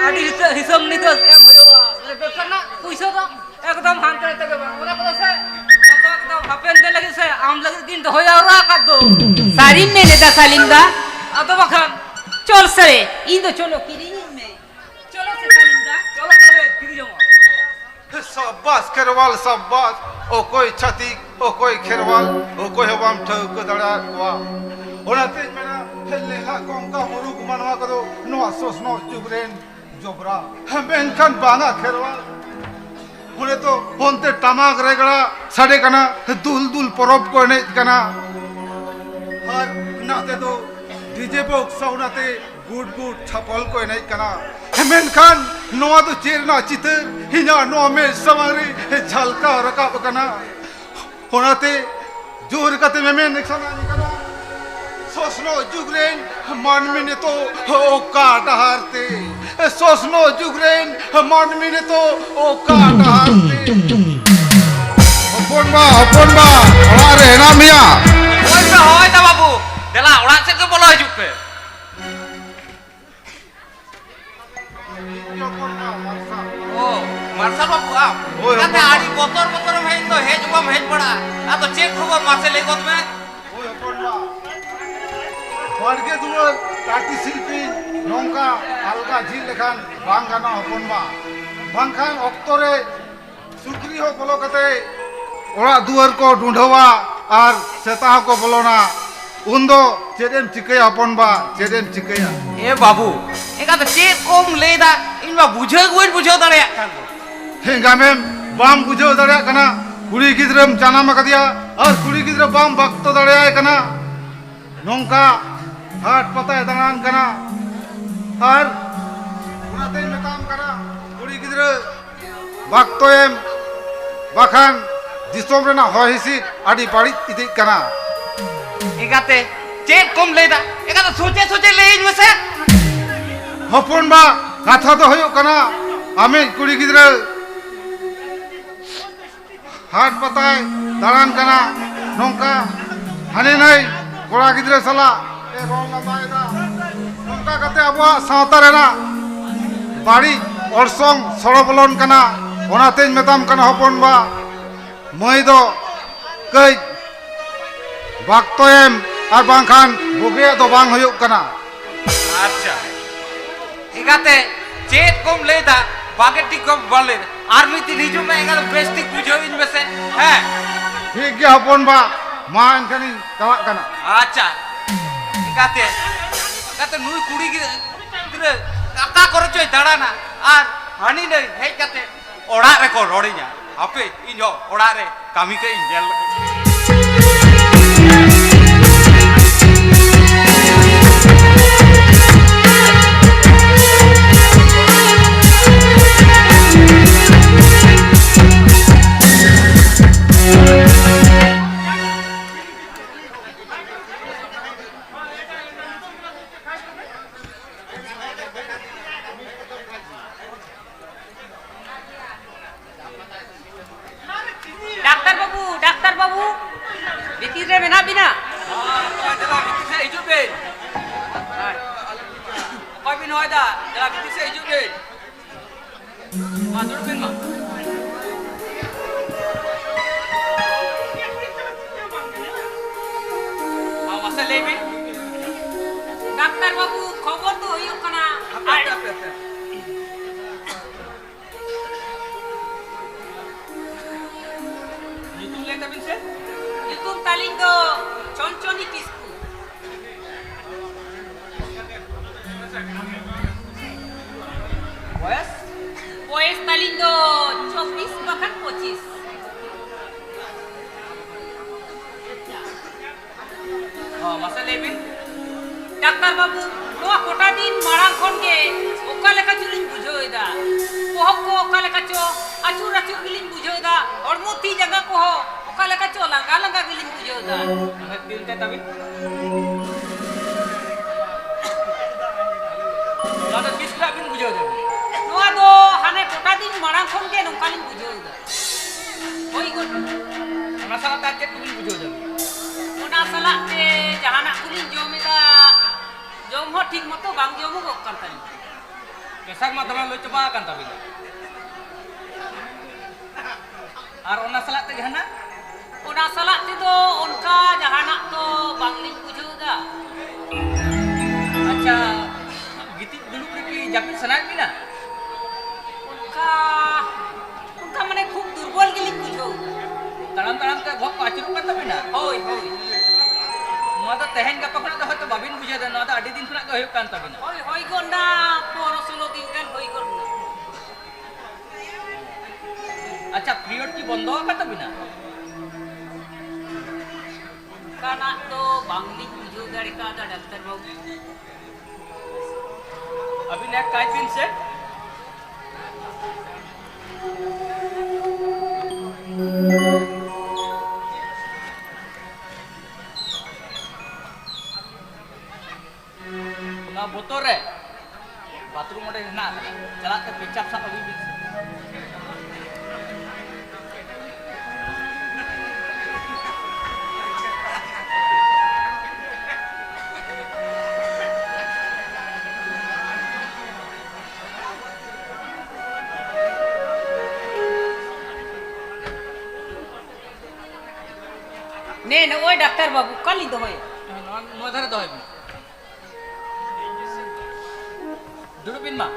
ᱟᱹᱰᱤ ᱦᱤᱥᱟᱹᱵ, ᱦᱤᱥᱟᱹᱵ ᱱᱤᱠᱟᱹᱥ ᱮᱢ ᱦᱩᱭᱩᱜᱼᱟ, ᱢᱟᱱᱮ ᱵᱮᱵᱽᱥᱟ ᱨᱮᱱᱟᱜ ᱯᱩᱭᱥᱟᱹ ᱫᱚ ᱮᱠᱫᱚᱢ ᱦᱟᱱᱛᱮ ᱱᱟᱛᱮ ᱜᱮ ᱵᱟᱝ, ᱚᱱᱟ ᱠᱚᱫᱚ ᱥᱮ ᱡᱚᱛᱚ ᱮᱠᱫᱚᱢ ᱦᱟᱯᱮᱱ ᱫᱤᱱ ᱞᱟᱹᱜᱤᱫ ᱥᱮ ᱟᱢ ᱞᱟᱹᱜᱤᱫ ᱜᱤᱧ ᱫᱚᱦᱚ ᱡᱟᱣᱨᱟ ᱟᱠᱟᱫ ᱫᱚ᱾ ᱥᱟᱹᱨᱤᱢ ᱢᱮᱱ ᱮᱫᱟ ᱥᱟᱞᱤᱢ ᱫᱟ? ᱟᱫᱚ ᱵᱟᱠᱷᱟᱱ᱾ ᱪᱚᱞ ᱥᱮ, ᱤᱧ ᱫᱚ ᱪᱚᱞᱚ ᱠᱤᱨᱤᱧᱤᱧ ᱢᱮ᱾ ᱪᱚᱞᱚ ᱥᱮ ᱥᱟᱞᱤᱢ ᱫᱟ, ᱪᱚᱞᱚ ᱛᱟᱦᱞᱮ ᱠᱤᱨᱤᱧ ᱡᱚᱝᱟ᱾ ᱥᱟᱵᱟᱥ ᱠᱷᱮᱨᱣᱟᱞ ᱥᱟᱵᱟᱥ, ᱚᱠᱚᱭ ᱪᱷᱟᱹᱛᱤᱠ, ᱚᱠᱚᱭ ᱠᱷᱮᱨᱣᱟᱞ, ᱚᱠᱚᱭ ᱦᱚᱸ ᱵᱟᱢ ᱴᱷᱟᱹᱣᱠᱟᱹ ᱫᱟᱲᱮᱭᱟᱫ ᱠᱚᱣᱟ᱾ ᱚᱱᱟᱛᱮᱧ ᱢᱮᱱᱟ, ᱞᱮᱞᱦᱟ ᱠᱚᱝᱠᱟ ᱢᱩᱨᱩᱠ ᱢᱟᱱᱣᱟ ᱠᱚᱫᱚ ᱱᱚᱣᱟ ᱥᱚᱥᱱᱚᱜ ᱡᱩᱜᱽ ᱨᱮᱱ ᱡᱚᱵᱽᱨᱟ, ᱢᱮᱱᱠᱷᱟᱱ ᱵᱟᱝᱟ ᱠᱷᱮᱨᱣᱟᱞ᱾ ᱚᱸᱰᱮ ᱫᱚ ᱚᱱᱛᱮ ᱴᱟᱢᱟᱠ ᱨᱮᱜᱽᱲᱟ ᱥᱟᱰᱮ ᱠᱟᱱᱟ, ᱫᱩᱞ ᱫᱩᱞ ᱯᱚᱨᱚᱵᱽ ᱠᱚ ᱮᱱᱮᱡ ᱠᱟᱱᱟ᱾ ᱟᱨ ᱱᱟᱛᱮ ᱫᱚ ᱰᱤᱡᱮ ᱵᱚᱠᱥ ᱥᱟᱣᱩᱱᱰ ᱟᱛᱮ ᱜᱩᱰ ᱜᱩᱰ ᱪᱷᱟᱯᱚᱞ ᱠᱚ ᱮᱱᱮᱡ ᱠᱟᱱᱟ᱾ ᱢᱮᱱᱠᱷᱟᱱ ᱱᱚᱣᱟ ᱫᱚ ᱪᱮᱫ ᱨᱮᱱᱟᱜ ᱪᱤᱛᱟᱹᱨ ᱤᱧᱟᱹᱜ ᱱᱚᱣᱟ ᱢᱮᱫ ᱥᱟᱢᱟᱝ ᱨᱮ ᱡᱷᱟᱞᱠᱟᱣ ᱨᱟᱠᱟᱵ ᱟᱠᱟᱱᱟ? ᱚᱱᱟᱛᱮ ᱡᱳᱨ ᱠᱟᱛᱮ ᱢᱮᱢᱮᱱ ᱥᱟᱱᱟᱧ ᱠᱟᱱᱟ, ᱥᱚᱥᱱᱚᱜ ᱡᱩᱜᱽ ᱨᱮᱱ ᱢᱟᱹᱱᱢᱤ ᱱᱤᱛᱚᱜ ᱚᱠᱟ ᱰᱟᱦᱟᱨ ᱛᱮ? ᱥᱚᱥᱱᱚᱜ ᱡᱩᱜᱽ ᱨᱮᱱ ᱢᱟᱹᱱᱢᱤ ᱱᱤᱛᱚᱜ ᱚᱠᱟ ᱰᱟᱦᱟᱨ ᱛᱮ? ᱦᱚᱯᱚᱱ ᱵᱟ, ᱦᱚᱯᱚᱱ ᱵᱟ, ᱚᱲᱟᱜ ᱨᱮ ᱦᱮᱱᱟᱜ ᱢᱮᱭᱟ? ᱦᱳᱭ ᱯᱮ, ᱦᱳᱭ ᱫᱟ ᱵᱟᱹᱵᱩ, ᱫᱮᱞᱟ ᱚᱲᱟᱜ ᱥᱮᱫ ᱜᱮ ᱵᱚᱞᱚ ᱦᱤᱡᱩᱜ ᱯᱮ᱾ ᱚ, ᱢᱟᱨᱥᱟᱞ ᱵᱟᱹᱵᱩ ᱟᱢ? ᱦᱳᱭ, ᱪᱤᱠᱟᱹᱛᱮ ᱦᱳᱭ᱾ ᱟᱹᱰᱤ ᱵᱚᱛᱚᱨ ᱵᱚᱛᱚᱨᱮᱢ ᱦᱮᱡ ᱫᱚ, ᱦᱮᱡ ᱦᱚᱸ ᱵᱟᱢ ᱦᱮᱡ ᱵᱟᱲᱟᱜᱼᱟ᱾ ᱟᱫᱚ ᱪᱮᱫ ᱠᱷᱚᱵᱚᱨ ᱢᱟᱥᱮ ᱞᱟᱹᱭ ᱜᱚᱫ ᱢᱮ? ᱦᱳᱭ, ᱦᱚᱯᱚᱱ ᱵᱟ᱾ ᱵᱟᱲᱜᱮ ᱫᱩᱣᱟᱹᱨ ᱠᱟᱹᱴᱤᱡ ᱥᱤᱞᱯᱤᱧ ᱱᱚᱝᱠᱟ ᱟᱞᱜᱟ ᱡᱷᱤᱡ ᱞᱮᱠᱷᱟᱱ ᱵᱟᱝ ᱜᱟᱱᱚᱜᱼᱟ, ᱦᱚᱯᱚᱱ ᱵᱟ᱾ ᱵᱟᱝᱠᱷᱟᱱ ᱚᱠᱛᱚ ᱨᱮ ᱥᱩᱠᱨᱤ ᱦᱚᱸ ᱵᱚᱞᱚ ᱠᱟᱛᱮ ᱚᱲᱟᱜ ᱫᱩᱣᱟᱹᱨ ᱠᱚ ᱰᱩᱸᱰᱷᱟᱹᱣᱟ ᱟᱨ ᱥᱮᱛᱟ ᱦᱚᱸᱠᱚ ᱵᱚᱞᱚᱱᱟ᱾ ᱩᱱᱫᱚ ᱪᱮᱫ ᱮᱢ ᱪᱤᱠᱟᱹᱭᱟ ᱦᱚᱯᱚᱱ ᱵᱟ, ᱪᱮᱫ ᱮᱢ ᱪᱤᱠᱟᱹᱭᱟ? ᱮ ᱵᱟᱹᱵᱩ, ᱮᱸᱜᱟᱛ ᱪᱮᱫ ᱠᱚᱢ ᱞᱟᱹᱭᱫᱟ? ᱤᱧ ᱢᱟ ᱵᱩᱡᱷᱟᱹᱣ ᱜᱮ ᱵᱟᱹᱧ ᱵᱩᱡᱷᱟᱹᱣ ᱫᱟᱲᱮᱭᱟᱜ ᱠᱟᱱ ᱫᱚ᱾ ᱦᱮᱸᱜᱟᱢᱮᱢ ᱵᱟᱢ ᱵᱩᱡᱷᱟᱹᱣ ᱫᱟᱲᱮᱭᱟᱜ ᱠᱟᱱᱟ? ᱠᱩᱲᱤ ᱜᱤᱫᱽᱨᱟᱹᱢ ᱡᱟᱱᱟᱢ ᱟᱠᱟᱫᱮᱭᱟ ᱟᱨ ᱠᱩᱲᱤ ᱜᱤᱫᱽᱨᱟᱹ ᱵᱟᱢ ᱵᱟᱠᱛᱚ ᱫᱟᱲᱮᱭᱟᱭ ᱠᱟᱱᱟ᱾ ᱱᱚᱝᱠᱟ ᱦᱟᱴ ᱯᱟᱛᱟᱭ ᱫᱟᱬᱟᱱ ᱠᱟᱱᱟ᱾ ᱟᱨ ᱚᱱᱟᱛᱮᱧ ᱢᱮᱛᱟᱢ ᱠᱟᱱᱟ, ᱠᱩᱲᱤ ᱜᱤᱫᱽᱨᱟᱹ ᱵᱟᱠᱛᱚᱭᱮᱢ, ᱵᱟᱠᱷᱟᱱ ᱫᱤᱥᱚᱢ ᱨᱮᱱᱟᱜ ᱦᱚᱭ ᱦᱤᱸᱥᱤᱫ ᱟᱹᱰᱤ ᱵᱟᱹᱲᱤᱡ ᱤᱫᱤᱜ ᱠᱟᱱᱟ᱾ ᱮᱸᱜᱟᱛᱮ, ᱪᱮᱫ ᱠᱚᱢ ᱞᱟᱹᱭᱫᱟ? ᱮᱠᱟ ᱫᱚ ᱥᱚᱡᱷᱮ ᱥᱚᱡᱷᱮ ᱞᱟᱹᱭᱟᱹᱧ ᱢᱮᱥᱮ᱾ ᱦᱚᱯᱚᱱ ᱵᱟ, ᱠᱟᱛᱷᱟ ᱫᱚ ᱦᱩᱭᱩᱜ ᱠᱟᱱᱟ, ᱟᱢᱤᱡ ᱠᱩᱲᱤ ᱜᱤᱫᱽᱨᱟᱹ ᱦᱟᱴ ᱯᱟᱛᱟᱭ ᱫᱟᱬᱟᱱ ᱠᱟᱱᱟ, ᱱᱚᱝᱠᱟ ᱦᱟᱹᱱᱤ ᱱᱟᱹᱭ ᱠᱚᱲᱟ ᱜᱤᱫᱽᱨᱟᱹ ᱥᱟᱞᱟᱜ ᱮ ᱨᱚᱲ ᱞᱟᱸᱫᱟᱭᱮᱫᱟ, ᱱᱚᱝᱠᱟ ᱠᱟᱛᱮ ᱟᱵᱚᱣᱟᱜ ᱥᱟᱶᱛᱟ ᱨᱮᱱᱟᱜ ᱵᱟᱹᱲᱤᱡ ᱚᱨᱥᱚᱝ ᱥᱚᱲᱚ ᱵᱚᱞᱚᱱ ᱠᱟᱱᱟ᱾ ᱚᱱᱟᱛᱮᱧ ᱢᱮᱛᱟᱢ ᱠᱟᱱᱟ ᱦᱚᱯᱚᱱ ᱵᱟ, ᱢᱟᱹᱭ ᱫᱚ ᱠᱟᱹᱡ ᱵᱟᱠᱛᱚᱭᱮᱢ, ᱟᱨ ᱵᱟᱝᱠᱷᱟᱱ ᱵᱩᱜᱤᱭᱟᱜ ᱫᱚ ᱵᱟᱝ ᱦᱩᱭᱩᱜ ᱠᱟᱱᱟ᱾ ᱟᱪᱪᱷᱟ, ᱮᱸᱜᱟᱛᱮ, ᱪᱮᱫ ᱠᱚᱢ ᱞᱟᱹᱭᱫᱟ? ᱵᱷᱟᱜᱮ ᱴᱷᱤᱠ ᱠᱚᱢ ᱵᱟᱢ ᱞᱟᱹᱭᱫᱟ᱾ ᱟᱨ ᱢᱤᱫ ᱫᱤᱱ ᱦᱤᱡᱩᱜ ᱢᱮ ᱮᱸᱜᱟᱛᱮ, ᱵᱮᱥ ᱴᱷᱤᱠ ᱵᱩᱡᱷᱟᱹᱣᱤᱧ ᱢᱮᱥᱮ᱾ ᱦᱮᱸ᱾ ᱴᱷᱤᱠ ᱜᱮᱭᱟ ᱦᱚᱯᱚᱱ ᱵᱟ, ᱢᱟ ᱮᱱᱠᱷᱟᱱᱤᱧ ᱪᱟᱞᱟᱜ ᱠᱟᱱᱟ᱾ ᱟᱪᱪᱷᱟ, ᱮᱸᱜᱟᱛᱮ, ᱮᱸᱜᱟᱛᱮ, ᱱᱩᱭ ᱠᱩᱲᱤ ᱜᱤᱫᱽᱨᱟᱹ ᱚᱠᱟ ᱠᱚᱨᱮ ᱪᱚᱭ ᱫᱟᱬᱟᱱᱟ ᱟᱨ ᱦᱟᱹᱱᱤ ᱱᱟᱹᱭ ᱦᱮᱡ ᱠᱟᱛᱮ ᱚᱲᱟᱜ ᱨᱮᱠᱚ ᱨᱚᱲᱤᱧᱟ᱾ ᱦᱟᱯᱮ, ᱤᱧ ᱦᱚᱸ ᱚᱲᱟᱜ ᱨᱮ ᱠᱟᱹᱢᱤ ᱠᱟᱹᱡ ᱤᱧ ᱧᱮᱞ ᱞᱮᱜᱮ᱾ ᱰᱟᱠᱛᱟᱨ ᱵᱟᱹᱵᱩ, ᱰᱟᱠᱛᱟᱨ ᱵᱟᱹᱵᱩ, ᱵᱷᱤᱛᱤᱨ ᱨᱮ ᱢᱮᱱᱟᱜ ᱵᱤᱱᱟ? ᱦᱳᱭ, ᱫᱮᱞᱟ, ᱵᱷᱤᱛᱤᱨ ᱥᱮᱫ ᱦᱤᱡᱩᱜ ᱵᱤᱱ᱾ ᱦᱳᱭ᱾ ᱚᱠᱚᱭ ᱵᱤᱱ ᱦᱚᱦᱚᱭᱮᱫᱟ? ᱫᱮᱞᱟ, ᱵᱷᱤᱛᱤᱨ ᱥᱮᱫ ᱦᱤᱡᱩᱜ ᱵᱤᱱ᱾ ᱢᱟ, ᱫᱩᱲᱩᱵ ᱵᱤᱱ ᱢᱟ᱾ ᱢᱟ, ᱢᱟᱥᱮ ᱞᱟᱹᱭ ᱵᱤᱱ᱾ ᱰᱟᱠᱛᱟᱨ ᱵᱟᱹᱵᱩ, ᱠᱷᱚᱵᱚᱨ ᱫᱚ ᱦᱩᱭᱩᱜ ᱠᱟᱱᱟ, ᱦᱟᱯᱮ, ᱦᱟᱯᱮ, ᱦᱟᱯᱮ, ᱦᱟᱯᱮ᱾ ᱧᱩᱛᱩᱢ ᱞᱟᱹᱭ ᱛᱟᱵᱤᱱ ᱥᱮ? ᱧᱩᱛᱩᱢ ᱛᱟᱹᱞᱤᱧ ᱫᱚ ᱪᱚᱱᱪᱚᱱᱤ ᱠᱤᱥᱠᱩ᱾ ᱵᱚᱭᱮᱥ? ᱵᱚᱭᱮᱥ ᱛᱟᱹᱞᱤᱧ ᱫᱚ ᱪᱚᱵᱵᱤᱥ ᱵᱟᱠᱷᱟᱱ ᱯᱚᱸᱪᱤᱥ᱾ ᱦᱚᱸ, ᱢᱟᱥᱮ ᱞᱟᱹᱭ ᱵᱤᱱ᱾ ᱰᱟᱠᱛᱟᱨ ᱵᱟᱹᱵᱩ, ᱱᱚᱣᱟ ᱠᱚᱴᱟ ᱫᱤᱱ ᱢᱟᱲᱟᱝ ᱠᱷᱚᱱ ᱜᱮ ᱚᱠᱟ ᱞᱮᱠᱟ ᱪᱚᱞᱤᱧ ᱵᱩᱡᱷᱟᱹᱣ ᱮᱫᱟ᱾ ᱵᱚᱦᱚᱜ ᱠᱚ ᱚᱠᱟ ᱞᱮᱠᱟ ᱪᱚ ᱟᱹᱪᱩᱨ ᱟᱹᱪᱩᱨ ᱜᱮᱞᱤᱧ ᱵᱩᱡᱷᱟᱹᱣ ᱮᱫᱟ᱾ ᱦᱚᱲᱢᱚ ᱛᱤ ᱡᱟᱸᱜᱟ ᱠᱚᱦᱚᱸ ᱚᱠᱟ ᱞᱮᱠᱟ ᱪᱚ ᱞᱟᱸᱜᱟ ᱞᱟᱸᱜᱟ ᱜᱮᱞᱤᱧ ᱵᱩᱡᱷᱟᱹᱣ ᱮᱫᱟ᱾ ᱢᱟᱱᱮ ᱛᱤᱱ ᱛᱮ ᱛᱟᱹᱵᱤᱱ? ᱵᱩᱡᱷᱟᱹᱣ ᱫᱟ᱾ ᱱᱚᱣᱟ ᱫᱚ ᱦᱟᱱᱮ ᱠᱚᱴᱟ ᱫᱤᱱ ᱢᱟᱲᱟᱝ ᱠᱷᱚᱱ ᱜᱮ ᱱᱚᱝᱠᱟ ᱞᱤᱧ ᱵᱩᱡᱷᱟᱹᱣ ᱮᱫᱟ᱾ ᱦᱳᱭ ᱜᱚᱫ ᱮᱱᱟ᱾ ᱚᱱᱟ ᱥᱟᱞᱟᱜ ᱛᱮ ᱟᱨ ᱪᱮᱫ ᱠᱚᱵᱤᱱ ᱵᱩᱡᱷᱟᱹᱣ ᱮᱫᱟ? ᱚᱱᱟ ᱥᱟᱞᱟᱜ ᱛᱮ ᱡᱟᱦᱟᱱᱟᱜ ᱠᱚᱞᱤᱧ ᱡᱚᱢ ᱮᱫᱟ, ᱡᱚᱢ ᱦᱚᱸ ᱴᱷᱤᱠ ᱢᱚᱛᱚ ᱵᱟᱝ ᱡᱚᱢᱚᱜᱚᱜ ᱠᱟᱱ ᱛᱟᱹᱞᱤᱧᱟ᱾ ᱯᱮᱥᱟᱵ ᱢᱟ ᱫᱚᱢᱮ ᱞᱚ ᱪᱟᱵᱟ ᱟᱠᱟᱱ ᱛᱟᱹᱵᱤᱱᱟ᱾ ᱟᱨ ᱚᱱᱟ ᱥᱟᱞᱟᱜ ᱛᱮ ᱡᱟᱦᱟᱱᱟᱜ? ᱚᱱᱟ ᱥᱟᱞᱟᱜ ᱛᱮᱫᱚ ᱚᱱᱠᱟ ᱡᱟᱦᱟᱱᱟᱜ ᱫᱚ ᱵᱟᱝᱞᱤᱧ ᱵᱩᱡᱷᱟᱹᱣ ᱮᱫᱟ᱾ ᱟᱪᱪᱷᱟ, ᱜᱤᱛᱤᱡ ᱫᱩᱲᱩᱵ ᱨᱮᱠᱤ ᱡᱟᱹᱯᱤᱫ ᱥᱟᱱᱟᱭᱮᱫ ᱵᱤᱱᱟ? ᱚᱱᱠᱟ, ᱚᱱᱠᱟ ᱢᱟᱱᱮ ᱠᱷᱩᱵ ᱫᱩᱨᱵᱚᱞ ᱜᱮᱞᱤᱧ ᱵᱩᱡᱷᱟᱹᱣ ᱮᱫᱟ᱾ ᱛᱟᱲᱟᱢ ᱛᱟᱲᱟᱢ ᱛᱮ ᱵᱚᱦᱚᱜ ᱠᱚ ᱟᱹᱪᱩᱨᱚᱜ ᱠᱟᱱ ᱛᱟᱹᱵᱤᱱᱟ? ᱦᱳᱭ, ᱦᱳᱭ᱾ ᱱᱚᱣᱟ ᱫᱚ ᱛᱮᱦᱮᱧ ᱜᱟᱯᱟ ᱠᱷᱚᱱᱟᱜ ᱫᱚ ᱦᱚᱭᱛᱳ ᱵᱟᱹᱵᱤᱱ ᱵᱩᱡᱷᱟᱹᱣ ᱮᱫᱟ, ᱱᱚᱣᱟ ᱫᱚ ᱟᱹᱰᱤ ᱫᱤᱱ ᱠᱷᱚᱱᱟᱜ ᱜᱮ ᱦᱩᱭᱩᱜ ᱠᱟᱱ ᱛᱟᱹᱵᱤᱱᱟ᱾ ᱦᱳᱭ, ᱦᱩᱭ ᱜᱚᱫ ᱮᱱᱟ, ᱯᱚᱱᱨᱚ ᱥᱳᱞᱳ ᱫᱤᱱ ᱜᱟᱱ ᱦᱩᱭ ᱜᱚᱫ ᱮᱱᱟ᱾ ᱟᱪᱪᱷᱟ, ᱯᱤᱨᱤᱭᱚᱰ ᱠᱤ ᱵᱚᱱᱫᱚ ᱟᱠᱟᱱ ᱛᱟᱹᱵᱤᱱᱟ? ᱚᱱᱠᱟᱱᱟᱜ ᱫᱚ ᱵᱟᱝᱞᱤᱧ ᱵᱩᱡᱷᱟᱹᱣ ᱫᱟᱲᱮ ᱠᱟᱣᱫᱟ, ᱰᱟᱠᱛᱟᱨ ᱵᱟᱹᱵᱩ᱾ ᱟᱹᱵᱤᱱ ᱮᱠ ᱠᱟᱡᱽ ᱵᱤᱱ ᱥᱮ᱾ ᱚᱱᱟ ᱵᱚᱛᱚᱨ ᱨᱮ ᱵᱟᱛᱷᱨᱩᱢ ᱚᱸᱰᱮ ᱦᱮᱱᱟᱜ ᱟᱠᱟᱫᱟ, ᱪᱟᱞᱟᱜ ᱛᱮ ᱯᱮᱪᱟᱯ ᱥᱟᱵ ᱟᱹᱜᱩᱭ ᱵᱤᱱ ᱥᱮ᱾ ᱱᱮ, ᱱᱚᱜᱼᱚᱭ ᱰᱟᱠᱛᱟᱨ ᱵᱟᱹᱵᱩ, ᱚᱠᱟ ᱞᱤᱧ ᱫᱚᱦᱚᱭᱟ? ᱱᱚᱣᱟ, ᱱᱚᱣᱟ ᱫᱷᱟᱨᱮ ᱫᱚᱦᱚᱭ ᱵᱤᱱ᱾ ᱫᱩᱲᱩᱵ ᱵᱤᱱ ᱢᱟ᱾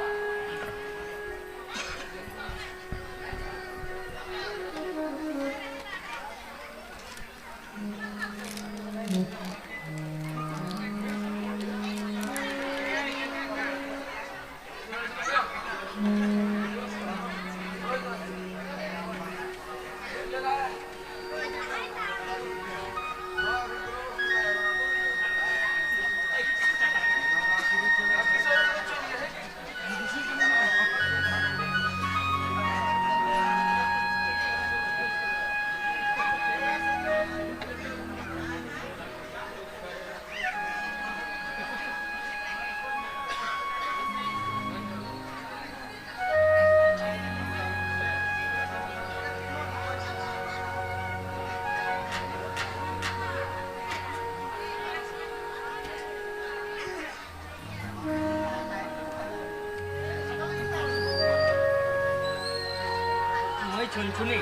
ᱪᱷᱩᱱᱪᱷᱩᱱᱤ᱾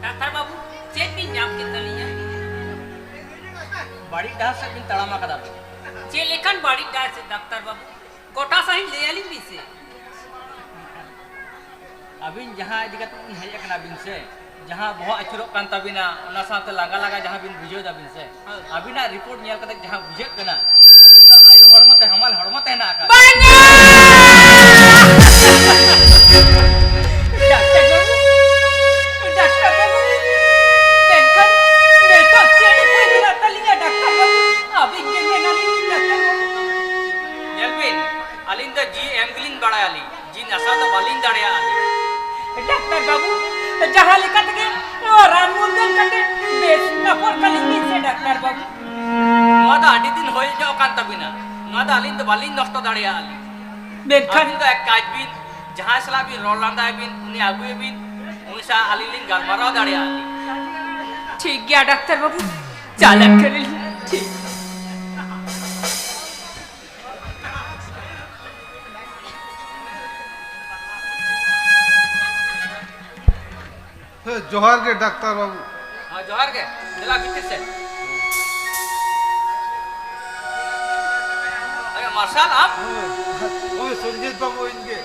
ᱰᱟᱠᱛᱟᱨ ᱵᱟᱹᱵᱩ, ᱪᱮᱫ ᱵᱤᱱ ᱧᱟᱢ ᱠᱮᱫ ᱛᱟᱹᱞᱤᱧᱟ? ᱵᱟᱹᱲᱤᱡ ᱰᱟᱦᱟᱨ ᱥᱮᱫ ᱵᱤᱱ ᱛᱟᱲᱟᱢ ᱟᱠᱟᱫᱟ ᱵᱤᱱ᱾ ᱪᱮᱫ ᱞᱮᱠᱟᱱ ᱵᱟᱹᱲᱤᱡ ᱰᱟᱦᱟᱨ ᱥᱮᱫ, ᱰᱟᱠᱛᱟᱨ ᱵᱟᱹᱵᱩ? ᱜᱚᱴᱟ ᱥᱟᱺᱦᱤᱡ ᱞᱟᱹᱭ ᱟᱹᱞᱤᱧ ᱵᱤᱱ ᱥᱮ᱾ ᱟᱹᱵᱤᱱ ᱡᱟᱦᱟᱸ ᱤᱫᱤ ᱠᱟᱛᱮ ᱵᱤᱱ ᱦᱮᱡ ᱟᱠᱟᱱᱟ ᱵᱤᱱ ᱥᱮ, ᱡᱟᱦᱟᱸ ᱵᱚᱦᱚᱜ ᱟᱹᱪᱩᱨᱚᱜ ᱠᱟᱱ ᱛᱟᱹᱵᱤᱱᱟ, ᱚᱱᱟ ᱥᱟᱶᱛᱮ ᱞᱟᱸᱜᱟ ᱞᱟᱸᱜᱟ ᱡᱟᱦᱟᱸ ᱵᱤᱱ ᱵᱩᱡᱷᱟᱹᱣ ᱮᱫᱟ ᱵᱤᱱ ᱥᱮ, ᱦᱳᱭ᱾ ᱟᱹᱵᱤᱱᱟᱜ ᱨᱤᱯᱳᱨᱴ ᱧᱮᱞ ᱠᱟᱛᱮ ᱡᱟᱦᱟᱸ ᱵᱩᱡᱷᱟᱹᱜ ᱠᱟᱱᱟ, ᱟᱹᱵᱤᱱ ᱫᱚ ᱟᱭᱳ ᱦᱚᱲᱢᱚ ᱛᱮ ᱦᱟᱢᱟᱞ ᱦᱚᱲᱢᱚ ᱛᱮ ᱦᱮᱱᱟᱜ ᱟᱠᱟᱫ ᱵᱤᱱᱟ᱾ ᱵᱟᱝᱟ! ᱰᱟᱠᱛᱟᱨ ᱵᱟᱹᱵᱩ, ᱰᱟᱠᱛᱟᱨ ᱵᱟᱹᱵᱩ, ᱢᱮᱱᱠᱷᱟᱱ ᱱᱤᱛᱚᱜ ᱪᱮᱫ ᱩᱯᱟᱹᱭ ᱢᱮᱱᱟᱜ ᱛᱟᱹᱞᱤᱧᱟ, ᱰᱟᱠᱛᱟᱨ ᱵᱟᱹᱵᱩ? ᱟᱹᱵᱤᱱ ᱜᱮ ᱢᱮᱱᱟᱞᱤᱧ ᱵᱤᱱ, ᱰᱟᱠᱛᱟᱨ ᱵᱟᱹᱵᱩ᱾ ᱧᱮᱞ ᱵᱤᱱ, ᱟᱹᱞᱤᱧ ᱫᱚ ᱡᱤ ᱮᱢ ᱜᱮᱞᱤᱧ ᱵᱟᱲᱟᱭᱟᱞᱤᱧ, ᱡᱤ ᱱᱟᱥᱟᱣ ᱫᱚ ᱵᱟᱹᱞᱤᱧ ᱫᱟᱲᱮᱭᱟᱜᱼᱟ ᱟᱹᱞᱤᱧ᱾ ᱰᱟᱠᱛᱟᱨ ᱵᱟᱹᱵᱩ, ᱡᱟᱦᱟᱸ ᱞᱮᱠᱟ ᱛᱮᱜᱮ ᱱᱚᱣᱟ ᱨᱟᱱ ᱢᱩᱨᱜᱟᱹᱱ ᱠᱟᱛᱮ ᱵᱮᱥ ᱱᱟᱯᱚᱨ ᱠᱟᱹᱞᱤᱧ ᱵᱤᱱ ᱥᱮ, ᱰᱟᱠᱛᱟᱨ ᱵᱟᱹᱵᱩ᱾ ᱱᱚᱣᱟ ᱫᱚ ᱟᱹᱰᱤ ᱫᱤᱱ ᱦᱩᱭ ᱧᱚᱜ ᱟᱠᱟᱱ ᱛᱟᱹᱵᱤᱱᱟ, ᱱᱚᱣᱟ ᱫᱚ ᱟᱹᱞᱤᱧ ᱫᱚ ᱵᱟᱹᱞᱤᱧ ᱱᱚᱥᱴᱚ ᱫᱟᱲᱮᱭᱟᱜᱼᱟ ᱟᱹᱞᱤᱧ᱾ ᱢᱮᱱᱠᱷᱟᱱ ᱟᱹᱵᱤᱱ ᱫᱚ ᱮᱠ ᱠᱟᱡᱽ ᱵᱤᱱ, ᱡᱟᱦᱟᱸᱭ ᱥᱟᱞᱟᱜ ᱵᱤᱱ ᱨᱚᱲ ᱞᱟᱸᱫᱟᱭ ᱵᱤᱱ, ᱩᱱᱤ ᱟᱹᱜᱩᱭᱮ ᱵᱤᱱ, ᱩᱱᱤ ᱥᱟᱶ ᱟᱹᱞᱤᱧ ᱞᱤᱧ ᱜᱟᱞᱢᱟᱨᱟᱣ ᱫᱟᱲᱮᱭᱟᱜᱼᱟ᱾ ᱴᱷᱤᱠ ᱜᱮᱭᱟ ᱰᱟᱠᱛᱟᱨ ᱵᱟᱹᱵᱩ, ᱪᱟᱞᱟᱜ ᱠᱟᱹᱱᱟᱹᱧ᱾ ᱴᱷᱤᱠ᱾ ᱦᱮᱸ, ᱡᱚᱦᱟᱨ ᱜᱮ ᱰᱟᱠᱛᱟᱨ ᱵᱟᱹᱵᱩ᱾ ᱦᱮᱸ, ᱡᱚᱦᱟᱨ ᱜᱮ᱾ ᱫᱮᱞᱟ ᱵᱷᱤᱛᱤᱨ ᱥᱮᱫ᱾ ᱟᱨᱮ ᱢᱟᱨᱥᱟᱞ, ᱟᱢ? ᱦᱳᱭ, ᱦᱳᱭ, ᱥᱚᱧᱡᱤᱛ ᱵᱟᱹᱵᱩ ᱤᱧ ᱜᱮ᱾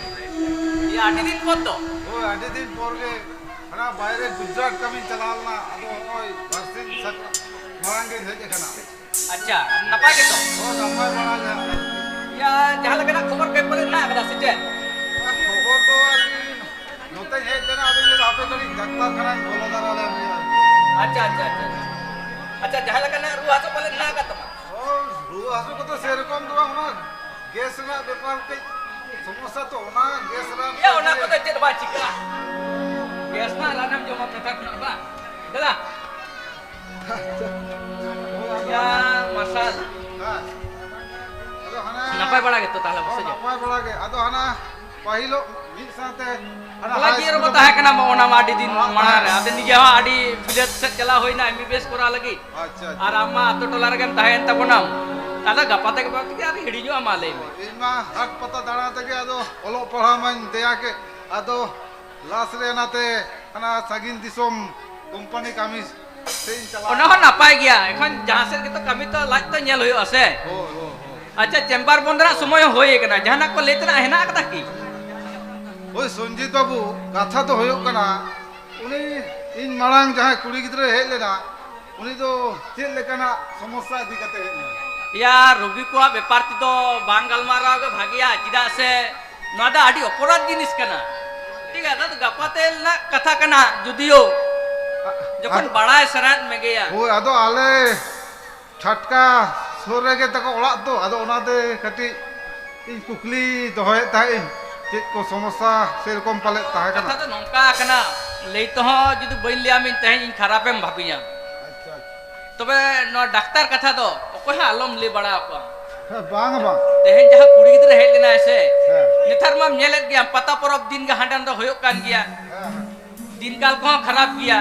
ᱤᱭᱟᱹ, ᱟᱹᱰᱤ ᱫᱤᱱ ᱯᱚᱨ ᱫᱚ᱾ ᱦᱳᱭ, ᱟᱹᱰᱤ ᱫᱤᱱ ᱯᱚᱨ ᱜᱮ᱾ ᱦᱟᱱᱟ ᱵᱟᱭᱨᱮ ᱜᱩᱡᱽᱨᱟᱴ ᱠᱟᱹᱢᱤᱧ ᱪᱟᱞᱟᱣ ᱞᱮᱱᱟ, ᱟᱫᱚ ᱱᱚᱜᱼᱚᱭ ᱵᱟᱨᱥᱤᱧ ᱥᱟᱠ-, ᱢᱟᱲᱟᱝ ᱜᱤᱧ ᱦᱮᱡ ᱟᱠᱟᱱᱟ᱾ ᱟᱪᱪᱷᱟ, ᱱᱟᱯᱟᱭ ᱜᱮᱛᱚ? ᱦᱳᱭ, ᱱᱟᱯᱟᱭ ᱵᱟᱲᱟ ᱜᱮ᱾ ᱤᱭᱟᱹ, ᱡᱟᱦᱟᱸ ᱞᱮᱠᱟᱱᱟᱜ ᱠᱷᱚᱵᱚᱨ ᱯᱮᱯᱟᱨ ᱨᱮ ᱢᱮᱱᱟᱜ ᱟᱠᱟᱫᱟ ᱥᱮ ᱪᱮᱫ? ᱟᱨ ᱠᱷᱚᱵᱚᱨ ᱫᱚ ᱟᱨᱠᱤ ᱱᱚᱛᱮᱧ ᱦᱮᱡ ᱞᱮᱱᱟ, ᱟᱫᱚᱧ ᱞᱟᱹᱭᱫᱟ ᱦᱟᱯᱮ ᱠᱟᱹᱴᱤᱡ ᱰᱟᱠᱛᱟᱨ ᱠᱷᱟᱱᱟᱧ ᱵᱚᱞᱚ ᱫᱟᱨᱟ ᱞᱮᱱ ᱜᱮ ᱟᱨᱠᱤ᱾ ᱟᱪᱪᱷᱟ, ᱟᱪᱪᱷᱟ, ᱟᱪᱪᱷᱟ, ᱟᱪᱪᱷᱟ᱾ ᱟᱪᱪᱷᱟ, ᱡᱟᱦᱟᱸ ᱞᱮᱠᱟᱱᱟᱜ ᱨᱩᱣᱟᱹ ᱦᱟᱹᱥᱩ ᱯᱟᱞᱮ ᱢᱮᱱᱟᱜ ᱟᱠᱟᱫ ᱛᱟᱢᱟ? ᱚ, ᱨᱩᱣᱟᱹ ᱦᱟᱹᱥᱩ ᱠᱚᱫᱚ ᱥᱮᱨᱚᱠᱚᱢ ᱫᱚ ᱵᱟᱝ, ᱚᱱᱟ ᱜᱮᱥ ᱨᱮᱱᱟᱜ ᱵᱮᱯᱟᱨ ᱠᱟᱹᱡ ᱥᱚᱢᱚᱥᱥᱟ ᱛᱚ, ᱚᱱᱟ ᱜᱮᱥ ᱨᱟᱱ ᱮᱭᱟ, ᱠᱚ ᱚᱱᱟ ᱫᱤᱭᱮ᱾ ᱠᱚᱫᱚ ᱪᱮᱫ ᱵᱟᱝ ᱪᱤᱠᱟᱹᱜᱼᱟ᱾ ᱜᱮᱥ ᱨᱮᱱᱟᱜ ᱨᱟᱱᱮᱢ ᱡᱚᱢᱟ ᱯᱷᱮᱯᱷᱟ ᱠᱷᱚᱱᱟᱜ ᱵᱟᱝ? ᱫᱮᱞᱟ᱾ ᱦᱳᱭ, ᱟᱫᱚ ᱭᱟ, ᱦᱟᱱᱟ ᱢᱟᱨᱥᱟᱞ᱾ ᱦᱮᱸ᱾ ᱟᱫᱚ ᱦᱟᱱᱟ ᱱᱟᱯᱟᱭ ᱵᱟᱲᱟ ᱜᱮᱛᱚ ᱛᱟᱦᱞᱮ, ᱦᱳᱭ, ᱵᱚᱥᱮ ᱡᱚ? ᱱᱟᱯᱟᱭ ᱵᱟᱲᱟ ᱜᱮ᱾ ᱟᱫᱚ ᱦᱟᱱᱟ ᱯᱟᱹᱦᱤᱞᱚᱜ ᱢᱤᱫ ᱥᱟᱶᱛᱮ ᱦᱟᱱᱟ ᱦᱚᱞᱟ ᱦᱟᱭ ᱡᱤᱭᱟᱹ ᱨᱮᱠᱚ ᱥᱠᱩᱞ ᱛᱟᱦᱮᱸ ᱨᱮ ᱠᱟᱱᱟ, ᱚᱱᱟ ᱢᱟ ᱟᱹᱰᱤ ᱫᱤᱱ ᱦᱳᱭ, ᱢᱟᱲᱟᱝ ᱨᱮ᱾ ᱦᱳᱭ᱾ ᱟᱫᱚ ᱱᱤᱡᱮ ᱦᱚᱸ ᱟᱹᱰᱤ ᱵᱤᱞᱟᱹᱛ ᱥᱮᱫ ᱪᱟᱞᱟᱣ ᱦᱩᱭᱱᱟ ᱮᱢ ᱵᱤ ᱵᱤ ᱮᱥ ᱠᱚᱨᱟᱣ ᱞᱟᱹᱜᱤᱫ᱾ ᱟᱪᱪᱷᱟ, ᱟᱪᱪᱷᱟ᱾ ᱟᱨ ᱟᱢ ᱢᱟ ᱟᱛᱳ ᱴᱚᱞᱟ ᱨᱮᱜᱮᱢ ᱛᱟᱦᱮᱸᱭᱮᱱ ᱛᱟᱵᱚᱱᱟᱢ᱾ ᱟᱫᱚ ᱜᱟᱯᱟ ᱛᱮᱜᱮ ᱵᱟᱝ ᱛᱮᱜᱮ ᱟᱨ ᱦᱤᱲᱤᱧᱚᱜᱼᱟ, ᱢᱟ ᱞᱟᱹᱭ ᱢᱮ᱾ ᱤᱧ ᱢᱟ ᱦᱟᱴ ᱯᱟᱛᱟ ᱫᱟᱬᱟ ᱛᱮᱜᱮ ᱟᱫᱚ ᱚᱞᱚᱜ ᱯᱟᱲᱦᱟᱣ ᱢᱟᱧ ᱫᱮᱭᱟ ᱠᱮᱫ᱾ ᱟᱫᱚ ᱞᱟᱥ ᱨᱮ ᱚᱱᱟᱛᱮ ᱦᱟᱱᱟ ᱥᱟᱺᱜᱤᱧ ᱫᱤᱥᱚᱢ ᱠᱳᱢᱯᱟᱱᱤ ᱠᱟᱹᱢᱤ ᱥᱮᱫ ᱤᱧ ᱪᱟᱞᱟᱜ ᱚᱱᱟ ᱦᱚᱸ ᱱᱟᱯᱟᱭ ᱜᱮᱭᱟ᱾ ᱮᱠᱷᱚᱱ ᱡᱟᱦᱟᱸ ᱥᱮᱫ ᱜᱮᱛᱚ ᱠᱟᱹᱢᱤ ᱛᱚ ᱞᱟᱡ ᱛᱚ ᱧᱮᱞ ᱦᱩᱭᱩᱜᱼᱟ ᱥᱮ᱾ ᱦᱳᱭ, ᱦᱳᱭ, ᱦᱳᱭ᱾ ᱟᱪᱪᱷᱟ, ᱪᱮᱢᱵᱟᱨ ᱵᱚᱱᱫ ᱨᱮᱱᱟᱜ ᱥᱚᱢᱚᱭ ᱦᱚᱸ ᱦᱩᱭ ᱟᱠᱟᱱᱟ, ᱡᱟᱦᱟᱱᱟᱜ ᱠᱚ ᱞᱟᱹᱭ ᱛᱮᱱᱟᱜ ᱦᱮᱱᱟᱜ ᱟᱠᱟᱫᱟ ᱠᱤ? ᱦᱳᱭ, ᱥᱚᱧᱡᱤᱛ ᱵᱟᱹᱵᱩ, ᱠᱟᱛᱷᱟ ᱫᱚ ᱦᱩᱭᱩᱜ ᱠᱟᱱᱟ, ᱩᱱᱤ ᱤᱧ ᱢᱟᱲᱟᱝ ᱡᱟᱦᱟᱸᱭ ᱠᱩᱲᱤ ᱜᱤᱫᱽᱨᱟᱹᱭ ᱦᱮᱡ ᱞᱮᱱᱟ, ᱩᱱᱤ ᱫᱚ ᱪᱮᱫ ᱞᱮᱠᱟᱱᱟᱜ ᱥᱚᱢᱚᱥᱥᱟ ᱤᱫᱤ ᱠᱟᱛᱮ ᱦᱮᱡ ᱞᱮᱱᱟ? ᱭᱟ, ᱨᱩᱜᱤ ᱠᱚᱣᱟᱜ ᱵᱮᱯᱟᱨ ᱛᱮᱫᱚ ᱵᱟᱝ ᱜᱟᱞᱢᱟᱨᱟᱣ ᱜᱮ ᱵᱷᱟᱜᱮᱭᱟ, ᱪᱮᱫᱟᱜ ᱥᱮ ᱱᱚᱣᱟ ᱫᱚ ᱟᱹᱰᱤ ᱚᱯᱚᱨᱟᱫᱷ ᱡᱤᱱᱤᱥ ᱠᱟᱱᱟ᱾ ᱴᱷᱤᱠ ᱜᱮᱭᱟ, ᱚᱱᱟ ᱫᱚ ᱜᱟᱯᱟ ᱛᱮ ᱨᱮᱱᱟᱜ ᱠᱟᱛᱷᱟ ᱠᱟᱱᱟ, ᱡᱩᱫᱤᱭᱳ ᱟ-, ᱡᱚᱠᱷᱚᱱ ᱟᱫᱚ ᱵᱟᱲᱟᱭ ᱥᱟᱱᱟᱭᱮᱫ ᱢᱮᱜᱮᱭᱟ᱾ ᱦᱳᱭ, ᱟᱫᱚ ᱟᱞᱮ ᱪᱷᱟᱴᱠᱟ ᱥᱩᱨ ᱨᱮᱜᱮ ᱛᱟᱠᱚ ᱚᱲᱟᱜ ᱫᱚ, ᱟᱫᱚ ᱚᱱᱟᱛᱮ ᱠᱟᱹᱴᱤᱡ ᱤᱧ ᱠᱩᱠᱞᱤ ᱫᱚᱦᱚᱭᱮᱫ ᱛᱟᱦᱮᱸᱫ ᱤᱧ, ᱪᱮᱫ ᱠᱚ ᱥᱚᱢᱚᱥᱥᱟ ᱥᱮᱨᱚᱠᱚᱢ ᱯᱟᱞᱮᱫ ᱛᱟᱦᱮᱸ ᱠᱟᱱᱟ? ᱠᱟᱛᱷᱟ ᱫᱚ ᱱᱚᱝᱠᱟ ᱠᱟᱱᱟ, ᱞᱟᱹᱭ ᱛᱮᱦᱚᱸ ᱡᱩᱫᱤ ᱵᱟᱹᱧ ᱞᱟᱹᱭᱟᱢᱤᱧ ᱛᱮᱦᱮᱧ ᱤᱧ ᱠᱷᱟᱨᱟᱯᱮᱢ ᱵᱷᱟᱵᱤᱧᱟ᱾ ᱟᱪᱪᱷᱟ, ᱟᱪᱪᱷᱟ᱾ ᱛᱚᱵᱮ ᱱᱚᱣᱟ ᱰᱟᱠᱛᱟᱨ ᱠᱟᱛᱷᱟ ᱫᱚ ᱚᱠᱚᱭ ᱦᱚᱸ ᱟᱞᱚᱢ ᱞᱟᱹᱭ ᱵᱟᱲᱟ ᱟᱠᱚᱣᱟ᱾ ᱦᱮᱸ, ᱵᱟᱝ, ᱵᱟᱝ᱾ ᱛᱮᱦᱮᱧ ᱡᱟᱦᱟᱸ ᱠᱩᱲᱤ ᱜᱤᱫᱽᱨᱟᱹ ᱦᱮᱡ ᱞᱮᱱᱟᱭ ᱥᱮ, ᱦᱮᱸ᱾ ᱱᱮᱛᱟᱨ ᱢᱟᱢ ᱧᱮᱞᱮᱫ ᱜᱮᱭᱟ, ᱯᱟᱛᱟ ᱯᱚᱨᱚᱵᱽ ᱫᱤᱱ ᱜᱮ ᱦᱟᱸᱰᱮ ᱱᱟᱰᱮ ᱦᱩᱭᱩᱜ ᱠᱟᱱ ᱜᱮᱭᱟ᱾ ᱦᱮᱸ, ᱦᱮᱸ᱾ ᱫᱤᱱ ᱠᱟᱞ ᱠᱚᱦᱚᱸ ᱠᱷᱟᱨᱟᱯ ᱜᱮᱭᱟ᱾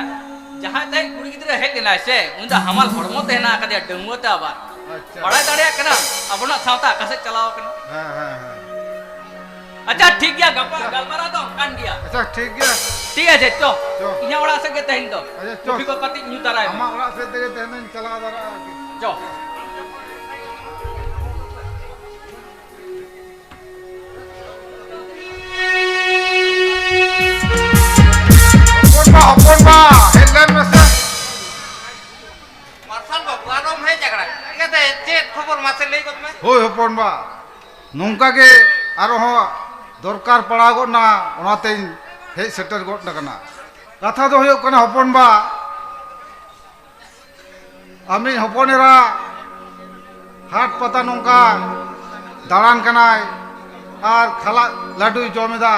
ᱡᱟᱦᱟᱸᱭ ᱛᱟᱭ ᱠᱩᱲᱤ ᱜᱤᱫᱽᱨᱟᱹ ᱦᱮᱡ ᱞᱮᱱᱟᱭ ᱥᱮ, ᱩᱱᱤ ᱫᱚ ᱦᱟᱢᱟᱞ ᱦᱚᱲᱢᱚ ᱛᱮ ᱦᱮᱱᱟᱜ ᱟᱠᱟᱫᱮᱭᱟ, ᱰᱟᱺᱜᱩᱣᱟᱹ ᱛᱮ ᱟᱵᱟᱨ᱾ ᱟᱪᱪᱷᱟ᱾ ᱵᱟᱲᱟᱭ ᱫᱟᱲᱮᱭᱟᱜ ᱠᱟᱱᱟ ᱟᱵᱚᱱᱟᱜ ᱥᱟᱶᱛᱟ ᱚᱠᱟ ᱥᱮᱫ ᱪᱟᱞᱟᱣ ᱟᱠᱟᱱᱟ᱾ ᱦᱮᱸ, ᱦᱮᱸ, ᱦᱮᱸ᱾ ᱟᱪᱪᱷᱟ, ᱴᱷᱤᱠ ᱜᱮᱭᱟ, ᱜᱟᱯᱟ ᱟᱪᱪᱷᱟ᱾ ᱜᱟᱞᱢᱟᱨᱟᱣ ᱫᱚ ᱚᱱᱠᱟᱱ ᱜᱮᱭᱟ᱾ ᱟᱪᱪᱷᱟ, ᱴᱷᱤᱠ ᱜᱮᱭᱟ᱾ ᱴᱷᱤᱠ ᱟᱪᱷᱮ, ᱪᱚ᱾ ᱪᱚ᱾ ᱤᱧᱟᱹᱜ ᱚᱲᱟᱜ ᱥᱮᱫ ᱜᱮ ᱛᱮᱦᱮᱧ ᱫᱚ᱾ ᱟᱪᱪᱷᱟ, ᱪᱚ᱾ ᱠᱚᱯᱷᱤ ᱠᱚ ᱠᱟᱹᱴᱤᱡ ᱧᱩ ᱛᱟᱨᱟᱭ ᱢᱮ᱾ ᱟᱢᱟᱜ ᱚᱲᱟᱜ ᱥᱮᱫ ᱛᱮᱜᱮ ᱛᱮᱦᱮᱧ ᱫᱚᱧ ᱪᱟᱞᱟᱣ ᱫᱟᱲᱮᱭᱟᱜᱼᱟ ᱟᱨᱠᱤ᱾ ᱪᱚ᱾ ᱦᱚᱯᱚᱱ ᱵᱟ, ᱦᱚᱯᱚᱱ ᱵᱟ, ᱦᱮᱡ ᱞᱮᱱ ᱢᱮᱥᱮ᱾ ᱢᱟᱨᱥᱟᱞ ᱵᱟᱹᱵᱩ, ᱟᱞᱚᱢ ᱦᱮᱡ ᱟᱠᱟᱱᱟ᱾ ᱪᱤᱠᱟᱹᱛᱮ, ᱪᱮᱫ ᱠᱷᱚᱵᱚᱨ ᱢᱟᱥᱮ ᱞᱟᱹᱭ ᱜᱚᱫ ᱢᱮ? ᱦᱳᱭ ᱦᱚᱯᱚᱱ ᱵᱟ, ᱱᱚᱝᱠᱟ ᱜᱮ ᱟᱨᱦᱚᱸ ᱫᱚᱨᱠᱟᱨ ᱯᱟᱲᱟᱣ ᱜᱚᱫ ᱱᱟ, ᱚᱱᱟᱛᱮᱧ ᱦᱮᱡ ᱥᱮᱴᱮᱨ ᱜᱚᱫ ᱟᱠᱟᱱᱟ᱾ ᱠᱟᱛᱷᱟ ᱫᱚ ᱦᱩᱭᱩᱜ ᱠᱟᱱᱟ ᱦᱚᱯᱚᱱ ᱵᱟ, ᱟᱢᱤᱡ ᱦᱚᱯᱚᱱ ᱮᱨᱟ ᱦᱟᱴ ᱯᱟᱛᱟ ᱱᱚᱝᱠᱟ ᱫᱟᱬᱟᱱ ᱠᱟᱱᱟᱭ ᱟᱨ ᱠᱷᱟᱞᱟᱜ ᱞᱟᱹᱰᱩᱭ ᱡᱚᱢ ᱮᱫᱟ᱾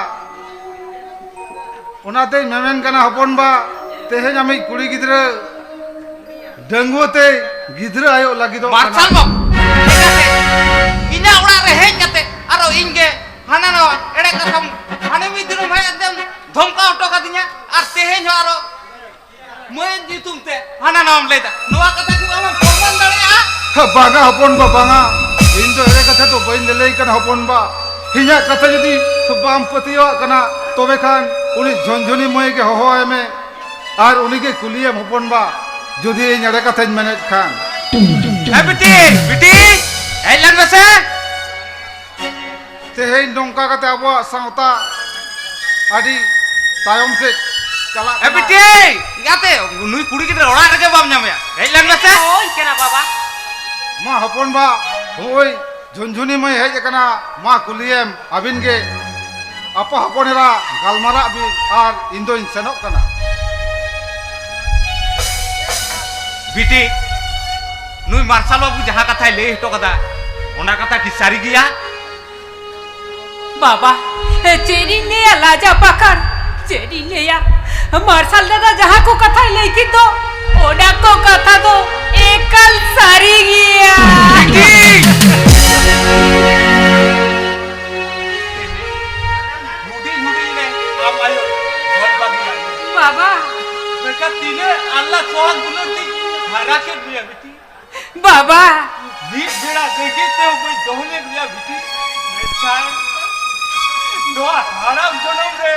ᱚᱱᱟᱛᱮᱧ ᱢᱮᱢᱮᱱ ᱠᱟᱱᱟ ᱦᱚᱯᱚᱱ ᱵᱟ, ᱛᱮᱦᱮᱧ ᱟᱢᱤᱡ ᱠᱩᱲᱤ ᱜᱤᱫᱽᱨᱟᱹ ᱰᱟᱺᱜᱩᱣᱟᱹ ᱛᱮ ᱜᱤᱫᱽᱨᱟᱹ ᱟᱭᱳ ᱞᱟᱹᱜᱤᱫᱚᱜ ᱢᱟᱨᱥᱟᱞ ᱠᱟᱱᱟ᱾ ᱵᱟᱹᱵᱩ, ᱪᱤᱠᱟᱹᱛᱮ? ᱤᱧᱟᱹᱜ ᱚᱲᱟᱜ ᱨᱮ ᱦᱮᱡ ᱠᱟᱛᱮ ᱟᱨᱚ ᱤᱧ ᱜᱮ ᱦᱟᱱᱟ ᱱᱟᱣᱟ ᱮᱲᱮ ᱠᱟᱛᱷᱟᱢ, ᱦᱟᱱᱮ ᱢᱤᱫ ᱫᱤᱱᱮᱢ ᱦᱮᱡ ᱮᱱᱛᱮᱢ ᱫᱷᱚᱢᱠᱟᱣ ᱦᱚᱴᱚ ᱠᱟᱫᱤᱧᱟ ᱟᱨ ᱛᱮᱦᱮᱧ ᱦᱚᱸ ᱟᱨᱚ ᱢᱟᱹᱭ ᱧᱩᱛᱩᱢ ᱛᱮ ᱦᱟᱱᱟ ᱱᱟᱣᱟᱢ ᱞᱟᱹᱭᱫᱟ᱾ ᱱᱚᱣᱟ ᱠᱟᱛᱷᱟ ᱠᱤ ᱟᱢᱮᱢ ᱯᱨᱚᱢᱟᱱ ᱫᱟᱲᱮᱭᱟᱜᱼᱟ? ᱦᱮ, ᱵᱟᱝᱟ ᱦᱚᱯᱚᱱ ᱵᱟ, ᱵᱟᱝᱟ᱾ ᱤᱧ ᱫᱚ ᱮᱲᱮ ᱠᱟᱛᱷᱟ ᱫᱚ ᱵᱟᱹᱧ ᱞᱟᱹᱞᱟᱹᱭ ᱠᱟᱱᱟ ᱦᱚᱯᱚᱱ ᱵᱟ᱾ ᱤᱧᱟᱹᱜ ᱠᱟᱛᱷᱟ ᱡᱩᱫᱤ ᱵᱟᱢ ᱯᱟᱹᱛᱭᱟᱹᱣᱟᱜ ᱠᱟᱱᱟ, ᱛᱚᱵᱮ ᱠᱷᱟᱱ ᱩᱱᱤ ᱡᱷᱩᱱᱡᱷᱩᱱᱤ ᱢᱟᱹᱭ ᱜᱮ ᱦᱚᱦᱚ ᱟᱭ ᱢᱮ ᱟᱨ ᱩᱱᱤ ᱜᱮ ᱠᱩᱞᱤᱭᱮᱢ ᱦᱚᱯᱚᱱ ᱵᱟ, ᱡᱩᱫᱤ ᱤᱧ ᱮᱲᱮ ᱠᱟᱛᱷᱟᱧ ᱢᱮᱱᱮᱫ ᱠᱷᱟᱱ᱾ ᱮ ᱵᱤᱴᱤ, ᱵᱤᱴᱤ, ᱦᱮᱡ ᱞᱮᱱ ᱢᱮᱥᱮ᱾ ᱛᱮᱦᱮᱧ ᱱᱚᱝᱠᱟ ᱠᱟᱛᱮ ᱟᱵᱚᱣᱟᱜ ᱥᱟᱶᱛᱟ ᱟᱹᱰᱤ ᱛᱟᱭᱚᱢ ᱥᱮᱫ ᱪᱟᱞᱟᱜ ᱮ ᱠᱟᱱᱟ᱾ ᱵᱤᱴᱤ, ᱮᱸᱜᱟᱛᱮ, ᱱᱩᱭ ᱠᱩᱲᱤ ᱜᱤᱫᱽᱨᱟᱹ ᱚᱲᱟᱜ ᱨᱮᱜᱮ ᱵᱟᱢ ᱧᱟᱢᱮᱭᱟ᱾ ᱦᱮᱡ ᱞᱮᱱ ᱢᱮᱥᱮ᱾ ᱦᱳᱭ ᱠᱟᱱᱟ ᱵᱟᱵᱟ᱾ ᱢᱟ ᱦᱚᱯᱚᱱ ᱵᱟ, ᱦᱳᱭ ᱡᱷᱩᱱᱡᱷᱩᱱᱤ ᱢᱟᱹᱭ ᱦᱮᱡ ᱟᱠᱟᱱᱟ, ᱢᱟ ᱠᱩᱞᱤᱭᱮᱢ ᱟᱹᱵᱤᱱ ᱜᱮ᱾ ᱟᱯᱟ ᱦᱚᱯᱚᱱ ᱮᱨᱟ ᱜᱟᱞᱢᱟᱨᱟᱜ ᱵᱤᱱ ᱟᱨ ᱤᱧ ᱫᱚᱧ ᱥᱮᱱᱚᱜ ᱠᱟᱱᱟ᱾ ᱵᱤᱴᱤ, ᱱᱩᱭ ᱢᱟᱨᱥᱟᱞ ᱵᱟᱹᱵᱩ ᱡᱟᱦᱟᱸ ᱠᱟᱛᱷᱟᱭ ᱞᱟᱹᱭ ᱦᱚᱴᱚ ᱠᱟᱫᱟ, ᱚᱱᱟ ᱠᱟᱛᱷᱟ ᱠᱤ ᱥᱟᱹᱨᱤ ᱜᱮᱭᱟ? ᱵᱟᱵᱟ, ᱪᱮᱫ ᱤᱧ ᱞᱟᱹᱭᱟ ᱞᱟᱡᱟ ᱯᱟᱠᱟᱲ, ᱪᱮᱫ ᱤᱧ ᱞᱟᱹᱭᱟ? ᱢᱟᱨᱥᱟᱞ ᱫᱟᱫᱟ ᱡᱟᱦᱟᱸ ᱠᱚ ᱠᱟᱛᱷᱟᱭ ᱞᱟᱹᱭ ᱠᱮᱫ ᱫᱚ, ᱚᱱᱟ ᱠᱚ ᱠᱟᱛᱷᱟ ᱫᱚ ᱮᱠᱟᱞ ᱥᱟᱹᱨᱤ ᱜᱮᱭᱟ᱾ ᱵᱤᱴᱤ! ᱦᱩᱰᱤᱧ ᱦᱩᱰᱤᱧ ᱨᱮ ᱟᱢ ᱟᱭᱳ ᱜᱚᱡ ᱵᱟᱹᱜᱤᱭᱟᱫ ᱢᱮᱭᱟ᱾ ᱵᱟᱵᱟ! ᱢᱮᱱᱠᱷᱟᱱ ᱛᱤᱱᱟᱹᱜ ᱟᱞᱞᱟ ᱥᱚᱦᱟᱜ ᱫᱩᱞᱟᱹᱲ ᱛᱤᱧ ᱦᱟᱨᱟ ᱠᱮᱫ ᱢᱮᱭᱟ ᱵᱤᱴᱤ᱾ ᱵᱟᱵᱟ! ᱢᱤᱫ ᱵᱮᱲᱟ ᱨᱮᱸᱜᱮᱡ ᱛᱮ ᱦᱚᱸ ᱵᱟᱹᱧ ᱫᱚᱦᱚ ᱞᱮᱫ ᱢᱮᱭᱟ ᱵᱤᱴᱤ᱾ ᱢᱮᱱᱠᱷᱟᱱ ᱱᱚᱣᱟ ᱦᱟᱲᱟᱢ ᱡᱚᱱᱚᱢ ᱨᱮ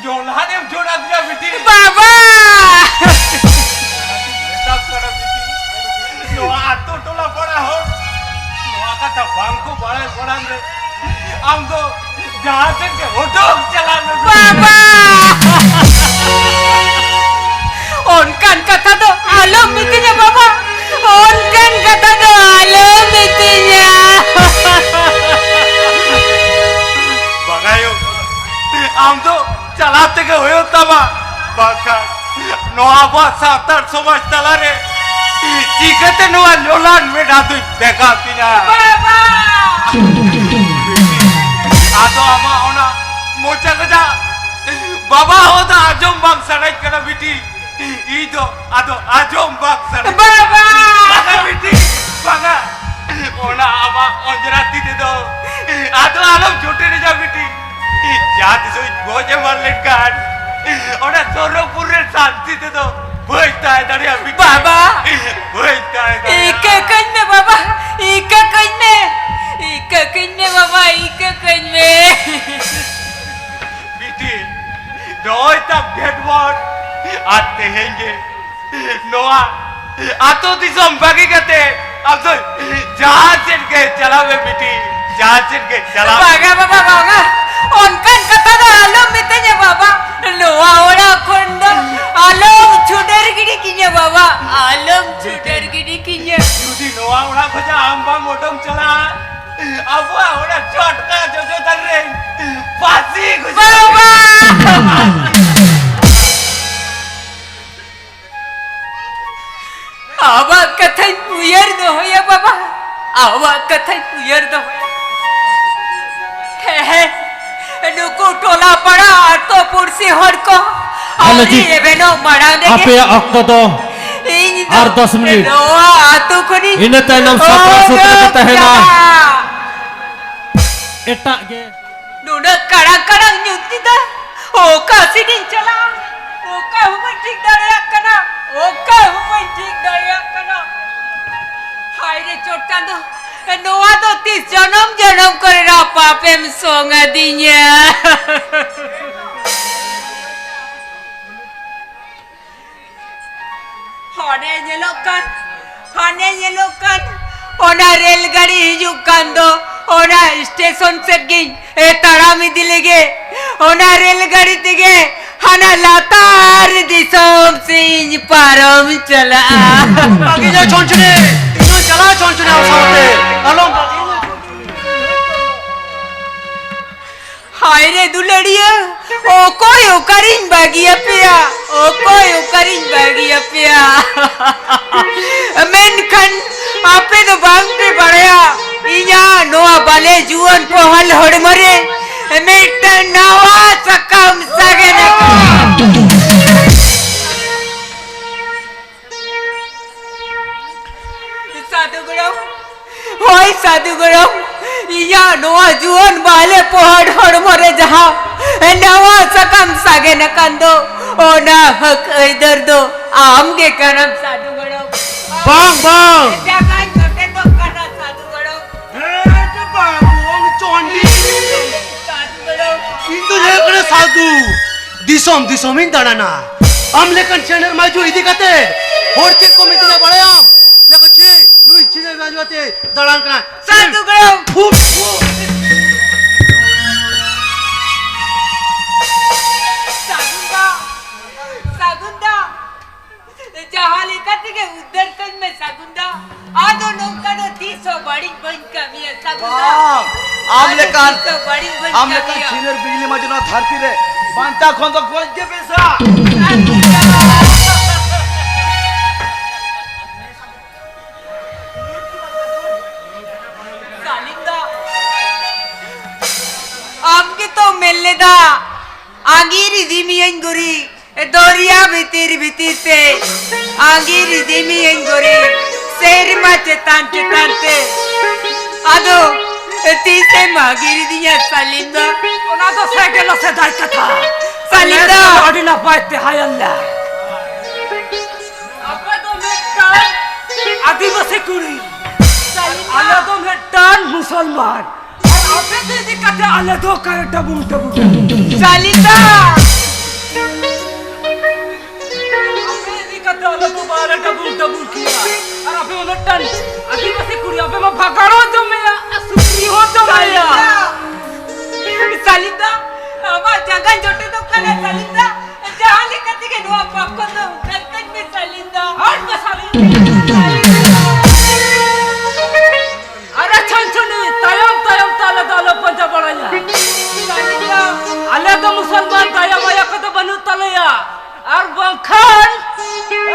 ᱡᱚᱞᱦᱟᱱᱮᱢ ᱡᱚᱲᱟ ᱫᱤᱭᱟ ᱵᱤᱴᱤ᱾ ᱵᱟᱵᱟ! ᱢᱮᱛᱟᱢ ᱠᱟᱱᱟ ᱵᱤᱴᱤ, ᱱᱚᱣᱟ ᱟᱛᱳ ᱴᱚᱞᱟ ᱯᱟᱲᱟ ᱦᱚᱲ ᱱᱚᱣᱟ ᱠᱟᱛᱷᱟ ᱵᱟᱝ ᱠᱚ ᱵᱟᱲᱟᱭ ᱢᱟᱲᱟᱝ ᱨᱮ ᱟᱢ ᱫᱚ ᱡᱟᱦᱟᱸ ᱥᱮᱫ ᱜᱮ ᱚᱰᱚᱠ ᱪᱟᱞᱟᱜ ᱢᱮ ᱵᱤᱴᱤ᱾ ᱵᱟᱵᱟ! ᱚᱱᱠᱟᱱ ᱠᱟᱛᱷᱟ ᱫᱚ ᱟᱞᱚᱢ ᱢᱤᱛᱟᱹᱧᱟ ᱵᱟᱵᱟ, ᱚᱱᱠᱟᱱ ᱠᱟᱛᱷᱟ ᱫᱚ ᱟᱞᱚᱢ ᱢᱤᱛᱟᱹᱧᱟ᱾ ᱵᱟᱝᱟᱭᱳ, ᱟᱢ ᱫᱚ ᱪᱟᱞᱟᱣ ᱛᱮᱜᱮ ᱦᱩᱭᱩᱜ ᱛᱟᱢᱟ, ᱵᱟᱝᱠᱷᱟᱱ ᱱᱚᱣᱟ ᱟᱵᱚᱣᱟᱜ ᱥᱟᱱᱛᱟᱲ ᱥᱚᱢᱟᱡᱽ ᱛᱟᱞᱟᱨᱮ ᱪᱤᱠᱟᱹᱛᱮ ᱱᱚᱣᱟ ᱞᱚᱞᱟᱱ ᱢᱮᱫᱦᱟ ᱫᱚᱧ ᱫᱮᱠᱷᱟᱣ ᱛᱤᱧᱟ? ᱵᱟᱵᱟ! ᱟᱫᱚ ᱟᱢᱟᱜ ᱚᱱᱟ ᱢᱚᱪᱟ ᱠᱟᱡᱟᱜ ᱵᱟᱵᱟ ᱦᱚᱸ ᱫᱚ ᱟᱸᱡᱚᱢ ᱵᱟᱝ ᱥᱟᱱᱟᱧ ᱠᱟᱱᱟ ᱵᱤᱴᱤ᱾ ᱤᱧ ᱫᱚ ᱟᱫᱚ ᱟᱸᱡᱚᱢ ᱵᱟᱝ ᱥᱟᱱᱟᱧ ᱠᱟᱱᱟ᱾ ᱵᱟᱵᱟ! ᱵᱟᱝᱟ ᱵᱤᱴᱤ, ᱵᱟᱝᱟ᱾ ᱚᱱᱟ ᱟᱢᱟᱜ ᱚᱸᱡᱽᱨᱟ ᱛᱤ ᱛᱮᱫᱚ ᱟᱫᱚ ᱟᱞᱚᱢ ᱡᱚᱴᱮᱫᱤᱧᱟ ᱵᱤᱴᱤ᱾ ᱡᱟᱦᱟᱸ ᱛᱤᱥᱚᱜ ᱤᱧ ᱜᱚᱡ ᱮᱢᱟᱱ ᱞᱮᱱᱠᱷᱟᱱ ᱚᱱᱟ ᱥᱚᱨᱚᱜᱽᱯᱩᱨ ᱨᱮ ᱥᱟᱱᱛᱤ ᱛᱮᱫᱚ ᱵᱟᱹᱧ ᱛᱟᱦᱮᱸ ᱫᱟᱲᱮᱭᱟᱜᱼᱟ ᱵᱤᱴᱤ᱾ ᱵᱟᱵᱟ! ᱵᱟᱹᱧ ᱛᱟᱦᱮᱸ ᱫᱟᱲᱮᱭᱟᱜᱼᱟ᱾ ᱤᱠᱟᱹ ᱠᱟᱹᱧ ᱢᱮ ᱵᱟᱵᱟ, ᱤᱠᱟᱹ ᱠᱟᱹᱧ ᱢᱮ, ᱤᱠᱟᱹ ᱠᱟᱹᱧ ᱢᱮ ᱵᱟᱵᱟ, ᱤᱠᱟᱹ ᱠᱟᱹᱧ ᱢᱮ᱾ ᱵᱤᱴᱤ, ᱱᱚᱜᱼᱚᱭ ᱛᱟᱢ ᱜᱮᱴ ᱵᱚᱱ᱾ ᱟᱨ ᱛᱮᱦᱮᱧ ᱜᱮ ᱱᱚᱣᱟ ᱟᱛᱳ ᱫᱤᱥᱚᱢ ᱵᱟᱹᱜᱤ ᱠᱟᱛᱮ ᱟᱢ ᱫᱚ ᱡᱟᱦᱟᱸ ᱥᱮᱫ ᱜᱮ ᱪᱟᱞᱟᱣ ᱢᱮ ᱵᱤᱴᱤ, ᱡᱟᱦᱟᱸ ᱥᱮᱫ ᱜᱮ ᱪᱟᱞᱟᱣ᱾ ᱵᱟᱝᱟ ᱵᱟᱵᱟ, ᱵᱟᱝᱟ, ᱚᱱᱠᱟᱱ ᱠᱟᱛᱷᱟ ᱫᱚ ᱟᱞᱚᱢ ᱢᱤᱛᱟᱹᱧᱟ ᱵᱟᱵᱟ᱾ ᱱᱚᱣᱟ ᱚᱲᱟᱜ ᱠᱷᱚᱱ ᱫᱚ ᱟᱞᱚᱢ ᱪᱷᱩᱰᱟᱹᱨ ᱜᱤᱰᱤ ᱠᱤᱧᱟ ᱵᱟᱵᱟ, ᱟᱞᱚᱢ ᱪᱷᱩᱰᱟᱹᱨ ᱜᱤᱰᱤ ᱠᱤᱧᱟ᱾ ᱡᱩᱫᱤ ᱱᱚᱣᱟ ᱚᱲᱟᱜ ᱠᱷᱚᱱᱟᱜ ᱟᱢ ᱵᱟᱢ ᱚᱰᱚᱝ ᱪᱟᱞᱟᱜᱼᱟ, ᱟᱵᱚᱣᱟᱜ ᱚᱲᱟᱜ ᱪᱚᱴᱠᱟ ᱡᱚᱡᱚ ᱫᱟᱨᱮ ᱨᱮ ᱯᱷᱟᱹᱥᱤ ᱜᱩᱡᱩᱜ᱾ ᱵᱟᱵᱟ! ᱟᱵᱚᱣᱟᱜ ᱠᱟᱛᱷᱟᱧ ᱩᱭᱦᱟᱹᱨ ᱫᱚᱦᱚᱭᱟ ᱵᱟᱵᱟ, ᱟᱵᱚᱣᱟᱜ ᱠᱟᱛᱷᱟᱧ ᱩᱭᱦᱟᱹᱨ ᱫᱚᱦᱚᱭᱟ᱾ ᱦᱮᱸ, ᱦᱮᱸ, ᱱᱩᱠᱩ ᱴᱚᱞᱟ ᱯᱟᱲᱟ ᱟᱛᱳ ᱯᱩᱲᱥᱤ ᱦᱚᱲ ᱠᱚ ᱦᱮᱞᱳ ᱟᱹᱣᱨᱤ ᱡᱤ, ᱮᱵᱷᱮᱱᱚᱜ ᱢᱟᱲᱟᱝ ᱨᱮᱜᱮ ᱟᱯᱮᱭᱟᱜ ᱚᱠᱛᱚ ᱫᱚ ᱤᱧ ᱫᱚ ᱟᱨ ᱫᱚᱥ ᱢᱤᱱᱤᱴ᱾ ᱱᱚᱣᱟ ᱟᱛᱳ ᱠᱷᱚᱱᱤᱧ ᱤᱱᱟᱹ ᱛᱟᱭᱱᱚᱢ ᱥᱟᱯᱲᱟᱣ ᱥᱩᱛᱨᱮ ᱠᱚ ᱩᱰᱩᱠ ᱛᱟᱦᱮᱱᱟ᱾ ᱪᱟᱞᱟᱜᱼᱟ᱾ ᱮᱴᱟᱜ ᱜᱮ᱾ ᱱᱩᱱᱟᱹᱜ ᱠᱟᱲᱟᱝ ᱠᱟᱲᱟᱝ ᱧᱩᱛ ᱧᱤᱫᱟᱹ ᱚᱠᱟ ᱥᱮᱫ ᱤᱧ ᱪᱟᱞᱟᱜᱼᱟ? ᱚᱠᱟ ᱦᱚᱸ ᱵᱟᱹᱧ ᱴᱷᱤᱠ ᱫᱟᱲᱮᱭᱟᱜ ᱠᱟᱱᱟ, ᱚᱠᱟ ᱦᱚᱸ ᱵᱟᱹᱧ ᱴᱷᱤᱠ ᱫᱟᱲᱮᱭᱟᱜ ᱠᱟᱱᱟ᱾ ᱦᱟᱭ ᱨᱮ ᱪᱚᱴ ᱪᱟᱸᱫᱚ, ᱱᱚᱣᱟ ᱫᱚ ᱛᱤᱥ ᱡᱚᱱᱚᱢ ᱡᱚᱱᱚᱢ ᱠᱚᱨᱮᱱᱟᱜ ᱯᱟᱯᱮᱢ ᱥᱚᱝ ᱟᱹᱫᱤᱧᱟ? ᱦᱟᱱᱮ ᱧᱮᱞᱚᱜ ᱠᱟᱱ, ᱦᱟᱱᱮ ᱧᱮᱞᱚᱜ ᱠᱟᱱ, ᱚᱱᱟ ᱨᱮᱞ ᱜᱟᱹᱰᱤ ᱦᱤᱡᱩᱜ ᱠᱟᱱ ᱫᱚ, ᱚᱱᱟ ᱥᱴᱮᱥᱚᱱ ᱥᱮᱫ ᱜᱤᱧ, ᱮ, ᱛᱟᱲᱟᱢ ᱤᱫᱤ ᱞᱮᱜᱮ᱾ ᱚᱱᱟ ᱨᱮᱞ ᱜᱟᱹᱰᱤ ᱛᱮᱜᱮ ᱦᱟᱱᱟ ᱞᱟᱛᱟᱨ ᱫᱤᱥᱚᱢ ᱥᱮᱫ ᱤᱧ ᱯᱟᱨᱚᱢ ᱪᱟᱞᱟᱜᱼᱟ᱾ ᱵᱟᱹᱜᱤ ᱧᱚᱜ ᱪᱷᱚᱱᱪᱷᱚᱱᱤ, ᱤᱧ ᱦᱚᱸᱧ ᱪᱟᱞᱟᱜᱼᱟ ᱪᱷᱚᱱᱪᱷᱚᱱᱤ ᱟᱢ ᱥᱟᱶᱛᱮ᱾ ᱟᱞᱚᱢ ᱦᱟᱭ ᱨᱮ ᱫᱩᱞᱟᱹᱲᱤᱭᱟᱹ, ᱚᱠᱚᱭ ᱚᱠᱟᱨᱤᱧ ᱵᱟᱹᱜᱤᱭᱟᱯᱮᱭᱟ, ᱚᱠᱚᱭ ᱚᱠᱟᱨᱤᱧ ᱵᱟᱹᱜᱤᱭᱟᱯᱮᱭᱟ? ᱢᱮᱱᱠᱷᱟᱱ ᱟᱯᱮ ᱫᱚ ᱵᱟᱝ ᱯᱮ ᱵᱟᱲᱟᱭᱟ, ᱤᱧᱟᱹᱜ ᱱᱚᱣᱟ ᱵᱟᱞᱮ ᱡᱩᱣᱟᱹᱱ ᱯᱚᱦᱚᱞ ᱦᱚᱲᱢᱚ ᱨᱮ ᱢᱤᱫᱴᱟᱝ ᱱᱟᱣᱟ ᱥᱟᱠᱟᱢ ᱥᱟᱜᱮᱱ ᱟᱠᱟᱱᱟ᱾ ᱥᱟᱹᱫᱷᱩ ᱜᱚᱲᱚᱢ, ᱦᱳᱭ ᱥᱟᱹᱫᱷᱩ ᱜᱚᱲᱚᱢ, ᱤᱧᱟᱹᱜ ᱱᱚᱣᱟ ᱡᱩᱣᱟᱹᱱ ᱵᱟᱞᱮ ᱯᱚᱦᱚᱲ ᱦᱚᱲᱢᱚ ᱨᱮ ᱡᱟᱦᱟᱸ ᱱᱟᱣᱟ ᱥᱟᱠᱟᱢ ᱥᱟᱜᱮᱱ ᱟᱠᱟᱱ ᱫᱚ, ᱚᱱᱟ ᱦᱚᱠ ᱟᱹᱭᱫᱟᱹᱨ ᱫᱚ ᱟᱢ ᱜᱮ ᱠᱟᱱᱟᱢ ᱥᱟᱹᱫᱷᱩ ᱜᱚᱲᱚᱢ᱾ ᱵᱟᱝ, ᱵᱟᱝ᱾ ᱡᱟᱸᱜᱟᱧ ᱡᱚᱴᱮᱫᱚᱜ ᱠᱟᱱᱟ ᱥᱟᱹᱫᱷᱩ ᱜᱚᱲᱚᱢ᱾ ᱦᱮᱸ, ᱪᱚ ᱵᱟᱝ, ᱪᱚᱱᱰᱤ᱾ ᱥᱟᱹᱫᱷᱩ ᱜᱚᱲᱚᱢ᱾ ᱤᱧ ᱫᱚ ᱦᱩᱭᱩᱜ ᱠᱟᱱᱟ ᱥᱟᱹᱫᱷᱩ᱾ ᱫᱤᱥᱚᱢ ᱫᱤᱥᱚᱢᱤᱧ ᱫᱟᱬᱟᱱᱟ᱾ ᱟᱢ ᱞᱮᱠᱟᱱ ᱪᱷᱤᱱᱟᱹᱨ ᱢᱟᱹᱭᱡᱩ ᱤᱫᱤ ᱠᱟᱛᱮ ᱦᱚᱲ ᱪᱮᱫ ᱠᱚ ᱢᱮᱛᱟᱹᱧᱟ ᱵᱟᱲᱟᱭᱟᱢ? ᱞᱟᱹᱭ ᱟᱠᱚ, "ᱪᱷᱤ, ᱱᱩᱭ ᱪᱷᱤᱱᱟᱹᱨ ᱢᱟᱹᱭᱡᱩ ᱟᱛᱮ ᱫᱟᱬᱟᱱ ᱠᱟᱱᱟ᱾" ᱥᱟᱹᱫᱷᱩ ᱜᱚᱲᱚᱢ᱾ ᱯᱷᱩᱴ, ᱯᱷᱩᱴ᱾ ᱥᱟᱹᱜᱩᱱ ᱫᱟ, ᱥᱟᱹᱜᱩᱱ ᱫᱟ, ᱡᱟᱦᱟᱸ ᱞᱮᱠᱟ ᱛᱮᱜᱮ ᱩᱫᱽᱫᱷᱟᱹᱨ ᱠᱟᱹᱧ ᱢᱮ ᱥᱟᱹᱜᱩᱱ ᱫᱟ᱾ ᱟᱫᱚ ᱱᱚᱝᱠᱟ ᱫᱚ ᱛᱤᱥ ᱦᱚᱸ ᱵᱟᱹᱲᱤᱡ ᱵᱟᱹᱧ ᱠᱟᱹᱢᱤᱭᱟ ᱥᱟᱹᱜᱩᱱ ᱫᱟ᱾ ᱵᱟᱝ, ᱟᱢ ᱟᱫᱚ ᱞᱮᱠᱟᱱ, ᱛᱤᱥ ᱦᱚᱸ ᱵᱟᱹᱲᱤᱡ ᱵᱟᱹᱧ ᱟᱢ ᱞᱮᱠᱟᱱ ᱠᱟᱹᱢᱤᱭᱟ᱾ ᱪᱷᱤᱱᱟᱹᱨ ᱵᱤᱡᱽᱞᱤ ᱢᱟᱹᱭᱡᱩ ᱱᱚᱣᱟ ᱫᱷᱟᱹᱨᱛᱤ ᱨᱮ ᱵᱟᱧᱪᱟᱣ ᱠᱷᱚᱱ ᱫᱚ ᱜᱚᱡ ᱜᱮ ᱵᱮᱥᱟ᱾ ᱥᱟᱹᱜᱩᱱ ᱫᱟ᱾ ᱥᱟᱹᱞᱤᱢ ᱫᱟ, ᱟᱢ ᱜᱮᱛᱚᱢ ᱢᱮᱱ ᱞᱮᱫᱟ, ᱟᱸᱜᱤᱨ ᱤᱫᱤ ᱢᱤᱭᱟᱹᱧ ᱜᱩᱨᱤ, ᱫᱚᱨᱭᱟ ᱵᱷᱤᱛᱤᱨ ᱵᱷᱤᱛᱤᱨ ᱛᱮ, ᱟᱸᱜᱤᱨ ᱤᱫᱤ ᱢᱤᱭᱟᱹᱧ ᱜᱩᱨᱤ, ᱥᱮᱨᱢᱟ ᱪᱮᱛᱟᱱ ᱪᱮᱛᱟᱱ ᱛᱮ᱾ ᱟᱫᱚ ᱛᱤᱥᱮᱢ ᱟᱸᱜᱤᱨ ᱤᱫᱤᱧᱟ ᱥᱟᱹᱞᱤᱢ ᱫᱟ? ᱚᱱᱟ ᱫᱚ ᱥᱮ ᱜᱮᱞᱚ ᱥᱮᱫᱟᱭ ᱠᱟᱛᱷᱟ᱾ ᱥᱟᱹᱞᱤᱢ ᱫᱟ᱾ ᱱᱮᱥ ᱫᱚ ᱟᱹᱰᱤ ᱱᱟᱯᱟᱭ ᱛᱮ ᱦᱟᱭᱟᱞ ᱞᱮ᱾ ᱟᱯᱮ ᱫᱚ ᱢᱤᱫᱴᱟᱝ ᱟᱹᱫᱤᱵᱟᱹᱥᱤ ᱠᱩᱲᱤ, ᱥᱟᱹᱞᱤᱢ ᱫᱟ᱾ ᱟᱞᱮ ᱫᱚ ᱢᱤᱫᱴᱟᱝ ᱢᱩᱥᱚᱞᱢᱟᱱ᱾ ᱟᱨ ᱟᱯᱮ ᱫᱚ ᱤᱫᱤ ᱠᱟᱛᱮ ᱟᱞᱮ ᱫᱚ ᱚᱠᱟᱨᱮ ᱰᱟᱵᱩᱞ ᱰᱟᱵᱩᱞ? ᱥᱟᱹᱞᱤᱢ ᱫᱟ᱾ ᱟᱯᱮ ᱤᱫᱤ ᱠᱟᱛᱮ ᱟᱞᱮ ᱫᱚ ᱵᱟᱞᱮ ᱰᱟᱵᱩᱞ ᱰᱟᱵᱩᱞ ᱠᱮᱭᱟ᱾ ᱟᱨ ᱟᱯᱮ ᱢᱟ ᱢᱤᱫᱴᱟᱝ ᱟᱹᱫᱤᱵᱟᱹᱥᱤ ᱠᱩᱲᱤ, ᱟᱯᱮ ᱢᱟ ᱵᱷᱟᱜᱟᱲ ᱦᱚᱸ ᱡᱚᱢᱮᱭᱟ ᱟᱨ ᱥᱩᱠᱨᱤ ᱦᱚᱸ ᱡᱚᱢᱮᱭᱟ᱾ ᱥᱟᱹᱞᱤᱢ ᱫᱟ᱾ ᱥᱟᱹᱞᱤᱢ ᱫᱟ, ᱟᱢᱟᱜ ᱡᱟᱸᱜᱟᱧ ᱡᱚᱴᱮᱫᱚᱜ ᱠᱟᱱᱟ ᱥᱟᱹᱞᱤᱢ ᱫᱟ᱾ ᱡᱟᱦᱟᱸ ᱞᱮᱠᱟ ᱛᱮᱜᱮ ᱱᱚᱣᱟ ᱯᱟᱯ ᱠᱷᱚᱱ ᱫᱚ ᱩᱫᱷᱟᱹᱨ ᱠᱟᱹᱧ ᱢᱮ ᱥᱟᱹᱞᱤᱢ ᱫᱟ᱾ ᱦᱟᱴ ᱢᱮ ᱥᱟᱹᱞᱤᱢ᱾ ᱟᱨᱮ ᱪᱷᱚᱱᱪᱷᱚᱱᱤ, ᱛᱟᱭᱚᱢ ᱛᱟᱭᱚᱢ ᱛᱮ ᱟᱞᱮ ᱫᱚ ᱟᱞᱚ ᱯᱟᱸᱡᱟ ᱵᱟᱲᱟᱭᱟ᱾ ᱥᱟᱹᱞᱤᱢ ᱫᱟ᱾ ᱟᱞᱮ ᱫᱚ ᱢᱩᱥᱚᱞᱢᱟᱱ ᱫᱟᱭᱟ ᱢᱟᱭᱟ ᱠᱚᱫᱚ ᱵᱟᱹᱱᱩᱜ ᱛᱟᱞᱮᱭᱟ᱾ ᱟᱨ ᱵᱟᱝᱠᱷᱟᱱ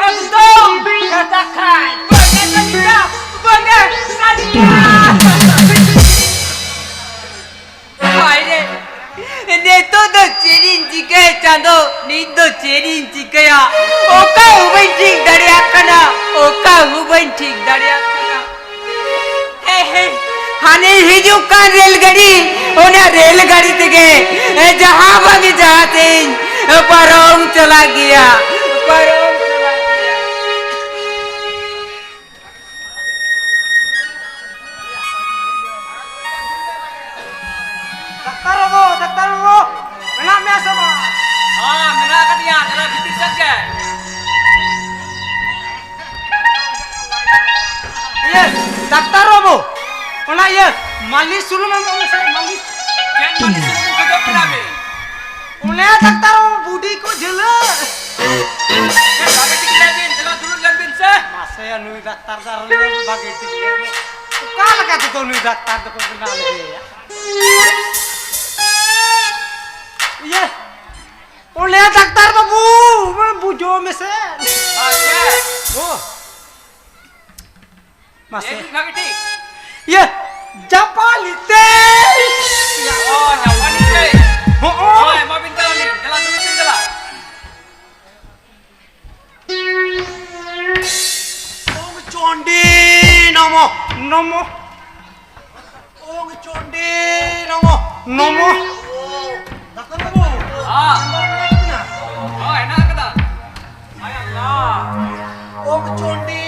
ᱮᱠᱫᱚᱢ ᱠᱟᱛᱷᱟ ᱠᱷᱟᱡ᱾ ᱵᱟᱝᱟ ᱥᱟᱹᱞᱤᱢ ᱫᱟ, ᱵᱟᱝᱟ ᱥᱟᱹᱞᱤᱢ ᱫᱟ᱾ ᱦᱟᱭ ᱨᱮ, ᱱᱤᱛᱚᱜ ᱫᱚ ᱪᱮᱫ ᱤᱧ ᱪᱤᱠᱟᱹᱭᱟ ᱪᱟᱸᱫᱚ? ᱱᱤᱛ ᱫᱚ ᱪᱮᱫ ᱤᱧ ᱪᱤᱠᱟᱹᱭᱟ? ᱚᱠᱟ ᱦᱚᱸ ᱵᱟᱹᱧ ᱴᱷᱤᱠ ᱫᱟᱲᱮᱭᱟᱜ ᱠᱟᱱᱟ, ᱚᱠᱟ ᱦᱚᱸ ᱵᱟᱹᱧ ᱴᱷᱤᱠ ᱫᱟᱲᱮᱭᱟᱜ ᱠᱟᱱᱟ᱾ ᱦᱮᱸ, ᱦᱮᱸ, ᱦᱟᱱᱮ ᱦᱤᱡᱩᱜ ᱠᱟᱱ ᱨᱮᱞ ᱜᱟᱹᱰᱤ, ᱚᱱᱟ ᱨᱮᱞ ᱜᱟᱹᱰᱤ ᱛᱮᱜᱮ ᱡᱟᱦᱟᱸ ᱵᱟᱝ ᱡᱟᱦᱟᱸ ᱛᱮᱧ ᱯᱟᱨᱚᱢ ᱪᱟᱞᱟᱜ ᱜᱮᱭᱟ, ᱯᱟᱨᱚᱢ ᱪᱟᱞᱟᱜ ᱜᱮᱭᱟ᱾ ᱰᱟᱠᱛᱟᱨ ᱵᱟᱹᱵᱩ, ᱰᱟᱠᱛᱟᱨ ᱵᱟᱹᱵᱩ, ᱢᱮᱱᱟᱜ ᱢᱮᱭᱟ ᱥᱮ ᱵᱟᱝ? ᱦᱚᱸ, ᱢᱮᱱᱟᱜ ᱟᱠᱟᱫᱤᱧᱟ, ᱫᱮᱞᱟ ᱵᱷᱤᱛᱤᱨ ᱥᱮᱫ ᱜᱮ᱾ ᱤᱭᱟᱹ, ᱰᱟᱠᱛᱟᱨ ᱵᱟᱹᱵᱩ, ᱚᱱᱟ ᱤᱭᱟᱹ ᱢᱟᱹᱞᱤᱥ ᱥᱩᱱᱩᱢ ᱮᱢᱚᱜ ᱢᱮᱥᱮ, ᱢᱟᱹᱞᱤᱥ᱾ ᱪᱮᱫ ᱢᱟᱹᱞᱤᱥ ᱥᱩᱱᱩᱢ ᱠᱷᱚᱡᱚᱜ ᱠᱟᱱᱟ ᱵᱤᱱ? ᱚᱱᱮ ᱰᱟᱠᱛᱟᱨ ᱵᱟᱹᱵᱩ, ᱵᱩᱰᱤ ᱠᱚ ᱡᱷᱟᱹᱞᱟᱹᱜ᱾ ᱪᱮᱫ ᱵᱷᱟᱜᱮ ᱴᱷᱤᱠ ᱞᱟᱹᱭ ᱵᱤᱱ, ᱫᱮᱞᱟ ᱫᱩᱲᱩᱵ ᱞᱮᱱ ᱵᱤᱱ ᱥᱮ᱾ ᱢᱟᱥᱮ, ᱱᱩᱭ ᱰᱟᱠᱛᱟᱨ ᱫᱚ ᱟᱨᱦᱚᱸ ᱵᱷᱟᱜᱮ ᱴᱷᱤᱠ ᱞᱟᱹᱭ ᱵᱤᱱ᱾ ᱚᱠᱟ ᱞᱮᱠᱟ ᱛᱮᱫᱚ ᱱᱩᱭ ᱰᱟᱠᱛᱟᱨ ᱫᱚᱠᱚ ᱵᱮᱱᱟᱣ ᱞᱮᱫᱮᱭᱟ? ᱤᱭᱟᱹ, ᱚᱱᱮ ᱰᱟᱠᱛᱟᱨ ᱵᱟᱹᱵᱩ, ᱢᱟᱱᱮ ᱵᱩᱡᱷᱟᱹᱣ ᱢᱮᱥᱮ᱾ ᱟᱪᱪᱷᱟ᱾ ᱚ᱾ ᱢᱟᱥᱮ᱾ ᱞᱟᱹᱭ ᱵᱤᱱ ᱵᱷᱟᱜᱮ ᱴᱷᱤᱠ᱾ ᱤᱭᱟᱹ, ᱡᱟᱯᱟᱱᱤ ᱛᱮ᱾ ᱚ, ᱡᱟᱯᱟᱱᱤ ᱛᱮ᱾ ᱦᱚᱸᱜᱼᱚ᱾ ᱦᱳᱭ, ᱮᱢᱟ ᱵᱤᱱ ᱠᱟᱱᱟ ᱞᱤᱧ᱾ ᱫᱮᱞᱟ, ᱫᱩᱲᱩᱵ ᱵᱤᱱ, ᱫᱮᱞᱟ᱾ ᱳᱢ ᱪᱚᱱᱰᱤ ᱱᱚᱢᱚ᱾ ᱱᱚᱢᱚ᱾ ᱳᱢ ᱪᱚᱱᱰᱤ ᱱᱚᱢᱚ᱾ ᱱᱚᱢᱚ᱾ ᱰᱟᱠᱛᱟᱨ ᱵᱟᱹᱵᱩ᱾ ᱦᱮᱸ᱾ ᱦᱮᱸ, ᱦᱮᱱᱟᱜ ᱟᱠᱟᱫᱟ᱾ ᱳᱢ ᱪᱚᱱᱰᱤ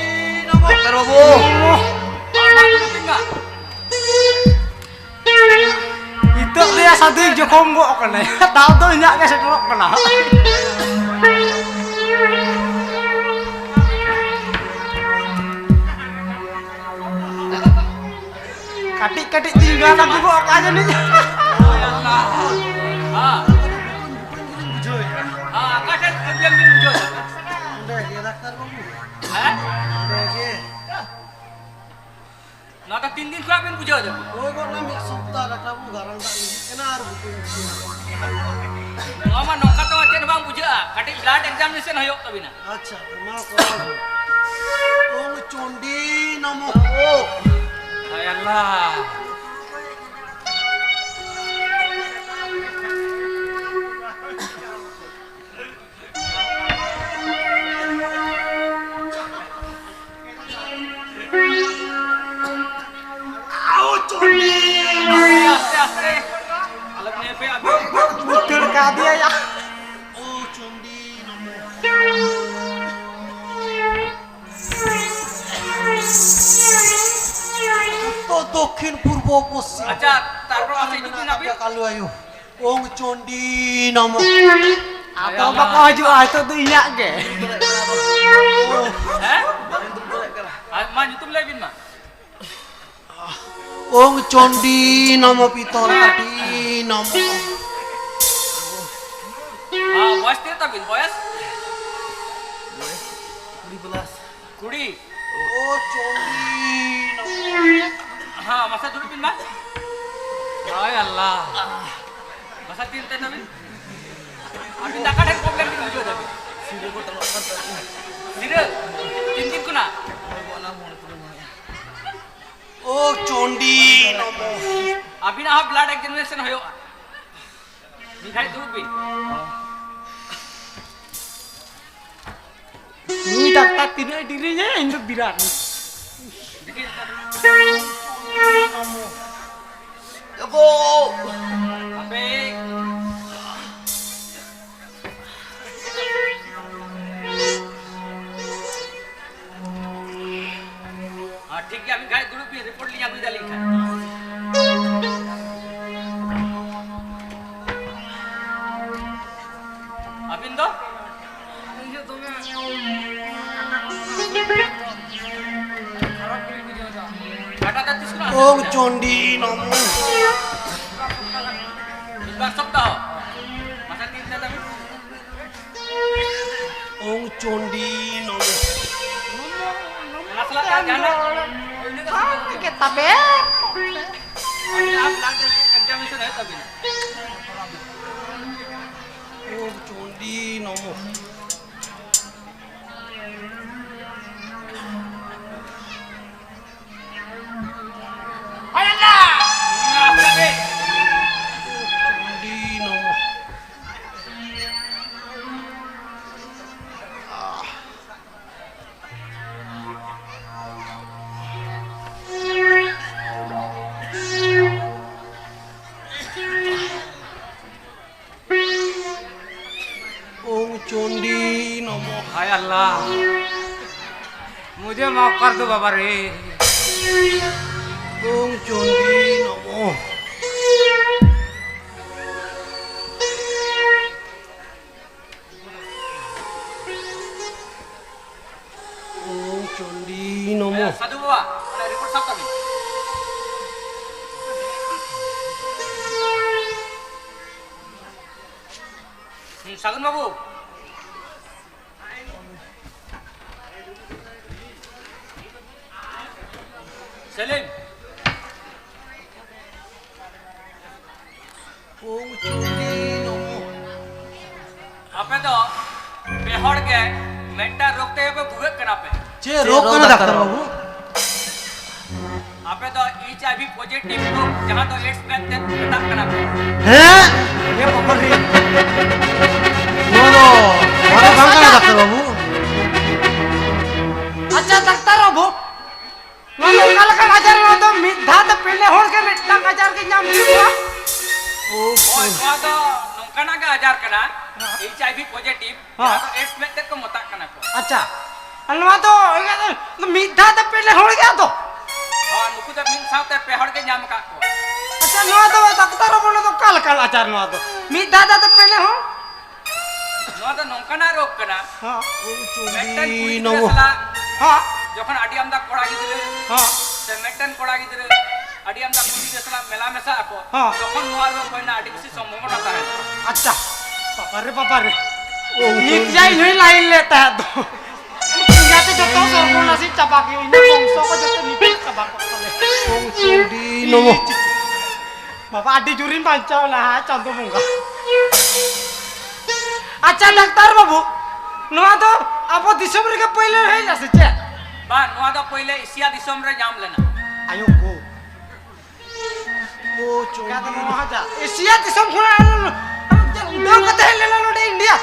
ᱱᱚᱢᱚ᱾ ᱰᱟᱠᱛᱟᱨ ᱵᱟᱹᱵᱩ᱾ ᱦᱮᱸ, ᱢᱟ ᱫᱩᱲᱩᱵ ᱵᱤᱱ ᱢᱟ᱾ ᱱᱤᱛᱚᱜ ᱫᱚᱭᱟ ᱥᱟᱹᱫᱷᱩᱭ ᱡᱚᱠᱷᱚᱢ ᱜᱚᱜ ᱠᱟᱱᱟᱭ᱾ ᱫᱟᱣ ᱫᱚ ᱤᱧᱟᱹᱜ ᱜᱮ ᱥᱮᱴᱮᱨᱚᱜ ᱠᱟᱱᱟ᱾ ᱠᱟᱹᱴᱤᱡ ᱠᱟᱹᱴᱤᱡ ᱛᱤᱧ ᱜᱟᱱ ᱟᱹᱜᱩ ᱜᱚᱜ ᱠᱟᱜᱼᱟ ᱡᱟᱹᱱᱤᱡ᱾ ᱦᱮᱸ᱾ ᱦᱮᱸ, ᱚᱠᱟ ᱴᱷᱮᱱ problem ᱵᱤᱱ ᱵᱩᱡᱷᱟᱹᱣ ᱮᱫᱟ? ᱚᱸᱰᱮ ᱜᱮ, ᱰᱟᱠᱛᱟᱨ ᱵᱟᱹᱵᱩ᱾ ᱦᱮᱸ? ᱚᱸᱰᱮ ᱜᱮ᱾ ᱱᱚᱣᱟ ᱫᱚ ᱛᱤᱱ ᱫᱤᱱ ᱠᱷᱚᱱᱟᱜ ᱵᱤᱱ ᱵᱩᱡᱷᱟᱹᱣ ᱮᱫᱟ? ᱦᱳᱭ, ᱜᱚᱫ ᱱᱟ ᱢᱤᱫ ᱥᱚᱯᱛᱟ ᱞᱮᱠᱟ ᱵᱚ ᱜᱟᱨᱟᱢ ᱫᱟᱜ ᱞᱤᱸᱡᱤᱜ ᱠᱟᱱᱟ ᱟᱨ ᱵᱟᱠᱚ ᱵᱩᱡᱷᱟᱹᱣᱟ᱾ ᱱᱚᱣᱟ ᱢᱟ ᱱᱚᱝᱠᱟ ᱛᱮᱢᱟ ᱪᱮᱫ ᱦᱚᱸ ᱵᱟᱝ ᱵᱩᱡᱷᱟᱹᱜᱼᱟ, ᱠᱟᱹᱴᱤᱡ blood examination ᱦᱩᱭᱩᱜ ᱛᱟᱵᱤᱱᱟ᱾ ᱟᱪᱪᱷᱟ, ᱢᱟ ᱠᱚᱨᱟᱣ ᱵᱤᱱ᱾ ᱳᱢ ᱪᱚᱱᱰᱤ ᱱᱚᱢᱚ᱾ ᱦᱟᱭ ᱟᱞᱞᱟ᱾ ᱟᱣ ᱪᱚᱱᱰᱤ! ᱟᱥᱛᱮ, ᱟᱥᱛᱮ, ᱟᱥᱛᱮ᱾ ᱟᱞᱚ ᱵᱤᱱ ᱦᱮᱯᱮᱜᱼᱟ᱾ ᱩᱛᱟᱹᱨ ᱠᱟᱫᱮᱭᱟ ᱭᱟ᱾ ᱳ ᱪᱚᱱᱰᱤ ᱱᱚᱢᱚ᱾ ᱩᱛᱛᱚᱨ, ᱫᱚᱠᱠᱷᱤᱱ, ᱯᱩᱨᱵᱚ, ᱯᱚᱥᱪᱤᱢ᱾ ᱟᱪᱪᱷᱟ, ᱛᱟᱨᱯᱚᱨ ᱟᱥᱮ ᱡᱩᱫᱤ ᱱᱟᱵᱤᱱ? ᱠᱟᱞᱩ ᱟᱭᱳ᱾ ᱳᱝ ᱪᱚᱱᱰᱤ ᱱᱚᱢᱚ᱾ ᱟᱫᱚ ᱵᱟᱠᱚ ᱦᱤᱡᱩᱜᱼᱟ, ᱱᱤᱛᱚᱜ ᱫᱚ ᱤᱧᱟᱹᱜ ᱜᱮ᱾ ᱦᱮᱸ? ᱟᱨ ᱢᱟ ᱧᱩᱛᱩᱢ ᱞᱟᱹᱭ ᱵᱤᱱ ᱢᱟ᱾ ᱳᱝ ᱪᱚᱱᱰᱤ ᱱᱚᱢᱚ ᱯᱤᱛᱚᱞ ᱠᱟᱹᱴᱤ ᱱᱚᱢᱚ᱾ ᱦᱮᱸ, ᱵᱚᱭᱮᱥ ᱛᱤᱱᱟᱹᱜ ᱛᱟᱵᱤᱱ, ᱵᱚᱭᱮᱥ? ᱠᱩᱲᱤ ᱯᱞᱟᱥ᱾ ᱠᱩᱲᱤ᱾ ᱳ ᱪᱚᱱᱰᱤ ᱱᱚᱢᱚ᱾ ᱦᱮᱸ, ᱢᱟᱥᱮ ᱫᱩᱲᱩᱵ ᱵᱤᱱ ᱢᱟ᱾ ᱦᱳᱭ ᱟᱞᱞᱟ᱾ ᱢᱟᱥᱮ ᱛᱤᱱ ᱛᱟᱦᱮᱱ ᱛᱟᱵᱤᱱ? ᱟᱹᱵᱤᱱ ᱫᱟᱠᱟ ᱴᱷᱮᱱ problem ᱵᱤᱱ ᱵᱩᱡᱷᱟᱹᱣ ᱫᱟᱵᱤᱱ? ᱥᱤᱨᱟᱹ ᱠᱚ ᱪᱟᱞᱟᱜ ᱠᱟᱱ ᱛᱟᱵᱤᱱᱟ᱾ ᱥᱤᱨᱟᱹ? ᱛᱤᱱ ᱫᱤᱱ ᱠᱷᱚᱱᱟᱜ? ᱳ ᱪᱚᱱᱰᱤ ᱱᱚᱢᱚ᱾ ᱟᱹᱵᱤᱱᱟᱜ ᱦᱚᱸ blood examination ᱦᱩᱭᱩᱜᱼᱟ᱾ ᱢᱤᱫ ᱜᱷᱟᱹᱲᱤᱡ ᱫᱩᱲᱩᱵ ᱵᱤᱱ᱾ ᱱᱩᱭ ᱰᱟᱠᱛᱟᱨ ᱛᱤᱱᱟᱹᱜ ᱰᱤᱜᱽᱨᱤ ᱧᱮ, ᱤᱧ ᱫᱚ ᱵᱤᱨᱟᱴ᱾ ᱫᱮᱠᱷᱤ᱾ ᱮ ᱜᱳ! ᱦᱟᱯᱮ᱾ ᱦᱮᱸ, ᱴᱷᱤᱠ ᱜᱮᱭᱟ, ᱢᱤᱫ ᱜᱷᱟᱹᱲᱤᱡ ᱫᱩᱲᱩᱵ ᱵᱤᱱ, report ᱞᱤᱧ ᱟᱹᱜᱩᱭᱮᱫᱟ ᱞᱤᱧ ᱠᱷᱟᱱ᱾ ᱟᱹᱵᱤᱱ ᱫᱚ? ᱠᱟᱴᱟ ᱫᱚ ᱛᱤᱥ ᱠᱷᱚᱱᱟᱜ ᱦᱟᱹᱥᱩ ᱳᱝ ᱵᱤᱱᱟ? ᱪᱚᱱᱰᱤ ᱱᱚᱢᱚ᱾ ᱢᱤᱫ ᱵᱟᱨ ᱥᱚᱯᱛᱟᱦᱚ᱾ ᱢᱟᱥᱮ ᱛᱤᱱ ᱫᱤᱱ ᱛᱟᱵᱤᱱ? ᱳᱝ ᱪᱚᱱᱰᱤ ᱱᱚᱢᱚ᱾ ᱚᱱᱟ ᱥᱟᱞᱟᱜ ᱛᱮ ᱡᱟᱦᱟᱱᱟᱜ? ᱵᱟᱝ ᱜᱮ ᱛᱟᱵᱮ᱾ ᱟᱹᱵᱤᱱᱟᱜ blood examination ᱦᱩᱭᱩᱜ ᱛᱟᱹᱵᱤᱱᱟ᱾ ᱳᱝ ᱪᱚᱱᱰᱤ ᱱᱚᱢᱚ᱾ ओम चंडी नमः। हाय अल्लाह, मुझे माफ कर दो बाबा रे। ओम चंडी नमः। ᱥᱟᱹᱜᱩᱱ ᱵᱟᱹᱵᱩ᱾ ᱥᱮᱞᱤᱢ᱾ ᱳᱢ ᱪᱚᱱᱰᱤ ᱱᱚᱢᱚ᱾ ᱟᱯᱮ ᱫᱚ ᱯᱮ ᱦᱚᱲ ᱜᱮ ᱢᱤᱫᱴᱟᱝ ᱨᱳᱜᱽ ᱛᱮᱜᱮ ᱯᱮ ᱵᱷᱩᱜᱟᱹᱜ ᱠᱟᱱᱟ ᱯᱮ᱾ ᱪᱮᱫ ᱪᱮᱫ ᱨᱳᱜᱽ ᱨᱳᱜᱽ ᱠᱟᱱᱟ ᱰᱟᱠᱛᱟᱨ ᱰᱟᱠᱛᱟᱨ ᱵᱟᱹᱵᱩ? ᱵᱟᱹᱵᱩ? ᱟᱯᱮ ᱫᱚ ᱮᱭᱤᱪ ᱟᱭ ᱵᱷᱤ ᱯᱚᱡᱤᱴᱤᱵᱷ ᱨᱳᱜᱽ, ᱡᱟᱦᱟᱸ ᱫᱚ ᱮᱰᱥ ᱢᱮᱱᱛᱮ ᱢᱮᱛᱟᱜ ᱠᱟᱱᱟ ᱯᱮ᱾ ᱦᱮᱸ? ᱮ ᱵᱟᱵᱟ ᱨᱮ᱾ ᱱᱚᱣᱟ ᱫᱚ, ᱱᱚᱣᱟ ᱫᱚ ᱵᱟᱝ ᱠᱟᱱᱟ ᱰᱟᱠᱛᱟᱨ ᱵᱟᱹᱵᱩ᱾ ᱟᱪᱪᱷᱟ ᱰᱟᱠᱛᱟᱨ ᱵᱟᱹᱵᱩ, ᱱᱚᱣᱟ ᱫᱚ ᱚᱠᱟ ᱞᱮᱠᱟᱱ ᱟᱡᱟᱨ? ᱱᱚᱣᱟ ᱫᱚ ᱢᱤᱫ ᱫᱷᱟᱣ ᱛᱮ ᱯᱮ ᱦᱚᱲ ᱜᱮ ᱢᱤᱫᱴᱟᱝ ᱟᱡᱟᱨ ᱜᱮ ᱧᱟᱢ ᱞᱮᱫ ᱠᱚᱣᱟ? ᱳ, ᱦᱳᱭ, ᱱᱚᱣᱟ ᱫᱚ ᱱᱚᱝᱠᱟᱱᱟᱜ ᱜᱮ ᱟᱡᱟᱨ ᱠᱟᱱᱟ, ᱦᱮᱸ᱾ ᱮᱭᱤᱪ ᱟᱭ ᱵᱷᱤ ᱯᱚᱡᱤᱴᱤᱵᱷ, ᱦᱮᱸ᱾ ᱡᱟᱦᱟᱸ ᱫᱚ ᱮᱰᱥ ᱢᱮᱱᱛᱮ ᱠᱚ ᱢᱮᱛᱟᱜ ᱠᱟᱱᱟ ᱠᱚ᱾ ᱟᱪᱪᱷᱟ, ᱟᱨ ᱱᱚᱣᱟ ᱫᱚ ᱢᱤᱫ ᱫᱷᱟᱣ ᱛᱮ ᱯᱮ ᱦᱚᱲ ᱜᱮ ᱟᱫᱚ? ᱦᱳᱭ, ᱱᱩᱠᱩ ᱫᱚ ᱢᱤᱫ ᱥᱟᱶᱛᱮ ᱯᱮ ᱦᱚᱲ ᱜᱮ ᱧᱟᱢ ᱟᱠᱟᱫ ᱠᱚᱣᱟ᱾ ᱟᱪᱪᱷᱟ, ᱱᱚᱣᱟ ᱫᱚ ᱰᱟᱠᱛᱟᱨ ᱵᱟᱹᱵᱩ, ᱱᱚᱣᱟ ᱫᱚ ᱚᱠᱟ ᱞᱮᱠᱟᱱ ᱟᱡᱟᱨ ᱱᱚᱣᱟ ᱫᱚ? ᱢᱤᱫ ᱫᱷᱟᱣ ᱫᱷᱟᱣ ᱛᱮ ᱯᱮ ᱦᱚᱲ? ᱱᱚᱣᱟ ᱫᱚ ᱱᱚᱝᱠᱟᱱᱟᱜ ᱨᱳᱜᱽ ᱠᱟᱱᱟ, ᱦᱮᱸ᱾ ᱢᱤᱫᱴᱮᱱ ᱠᱩᱲᱤ ᱜᱤᱫᱽᱨᱟᱹ ᱱᱚᱢᱚ᱾ ᱥᱟᱞᱟᱜ ᱦᱮᱸ᱾ ᱡᱚᱠᱷᱚᱱ ᱟᱹᱰᱤ ᱟᱢᱫᱟ ᱠᱚᱲᱟ ᱜᱤᱫᱽᱨᱟᱹ ᱦᱮᱸ᱾ ᱥᱮ ᱢᱤᱫᱴᱮᱱ ᱠᱚᱲᱟ ᱜᱤᱫᱽᱨᱟᱹ ᱟᱹᱰᱤ ᱟᱢᱫᱟ ᱠᱩᱲᱤ ᱜᱤᱫᱽᱨᱟᱹ ᱥᱟᱞᱟᱜ ᱢᱮᱞᱟ ᱢᱮᱥᱟᱜ ᱟᱠᱚ, ᱦᱮᱸ᱾ ᱛᱚᱠᱷᱚᱱ ᱱᱚᱣᱟ ᱨᱳᱜᱽ ᱦᱩᱭ ᱨᱮᱱᱟᱜ ᱟᱹᱰᱤ ᱵᱮᱥᱤ ᱥᱚᱢᱵᱷᱚᱵᱚᱱᱟ ᱛᱟᱦᱮᱱᱟ᱾ ᱟᱪᱪᱷᱟ, ᱵᱟᱵᱟ ᱨᱮ, ᱵᱟᱵᱟ ᱨᱮ᱾ ᱳ, ᱱᱤᱛ ᱡᱟ ᱤᱧ ᱦᱚᱸᱧ ᱞᱟᱭᱤᱱ ᱞᱮᱫ ᱛᱟᱦᱮᱸᱫ ᱫᱚ᱾ ᱤᱧ ᱜᱟᱛᱮ ᱡᱚᱛᱚ ᱥᱚᱨᱵᱚᱱᱟᱥᱤᱧ ᱪᱟᱵᱟ ᱠᱮᱫ, ᱤᱧᱟᱹᱜ ᱵᱚᱝᱥᱚ ᱠᱚ ᱡᱚᱛᱚ ᱱᱤᱯᱤᱲ ᱪᱟᱵᱟ ᱠᱚᱜ ᱛᱟᱞᱮ᱾ ᱳᱢ ᱪᱚᱱᱰᱤ ᱱᱚᱢᱚ᱾ ᱵᱟᱵᱟ, ᱟᱹᱰᱤ ᱡᱳᱨᱤᱧ ᱵᱟᱧᱪᱟᱣ ᱮᱱᱟ, ᱦᱟᱭ ᱪᱟᱸᱫᱳ ᱵᱚᱸᱜᱟ᱾ ᱟᱪᱪᱷᱟ ᱰᱟᱠᱛᱟᱨ ᱵᱟᱹᱵᱩ, ᱱᱚᱣᱟ ᱫᱚ ᱟᱵᱚ ᱫᱤᱥᱚᱢ ᱨᱮᱜᱮ ᱯᱳᱭᱞᱳ ᱦᱮᱡ ᱞᱮᱱᱟ ᱥᱮ ᱪᱮᱫ? ᱵᱟᱝ, ᱱᱚᱣᱟ ᱫᱚ ᱯᱳᱭᱞᱳ ᱮᱥᱤᱭᱟ ᱫᱤᱥᱚᱢ ᱨᱮ ᱧᱟᱢ ᱞᱮᱱᱟ᱾ ᱟᱭᱳ ᱜᱳ᱾ ᱳ ᱪᱚᱱᱰᱤ᱾ ᱮᱥᱤᱭᱟ ᱫᱤᱥᱚᱢ ᱠᱷᱚᱱᱟᱜ ᱩᱰᱟᱹᱣ ᱠᱟᱛᱮ ᱦᱮᱡ ᱞᱮᱱᱟ ᱱᱚᱰᱮ ᱤᱱᱰᱤᱭᱟ᱾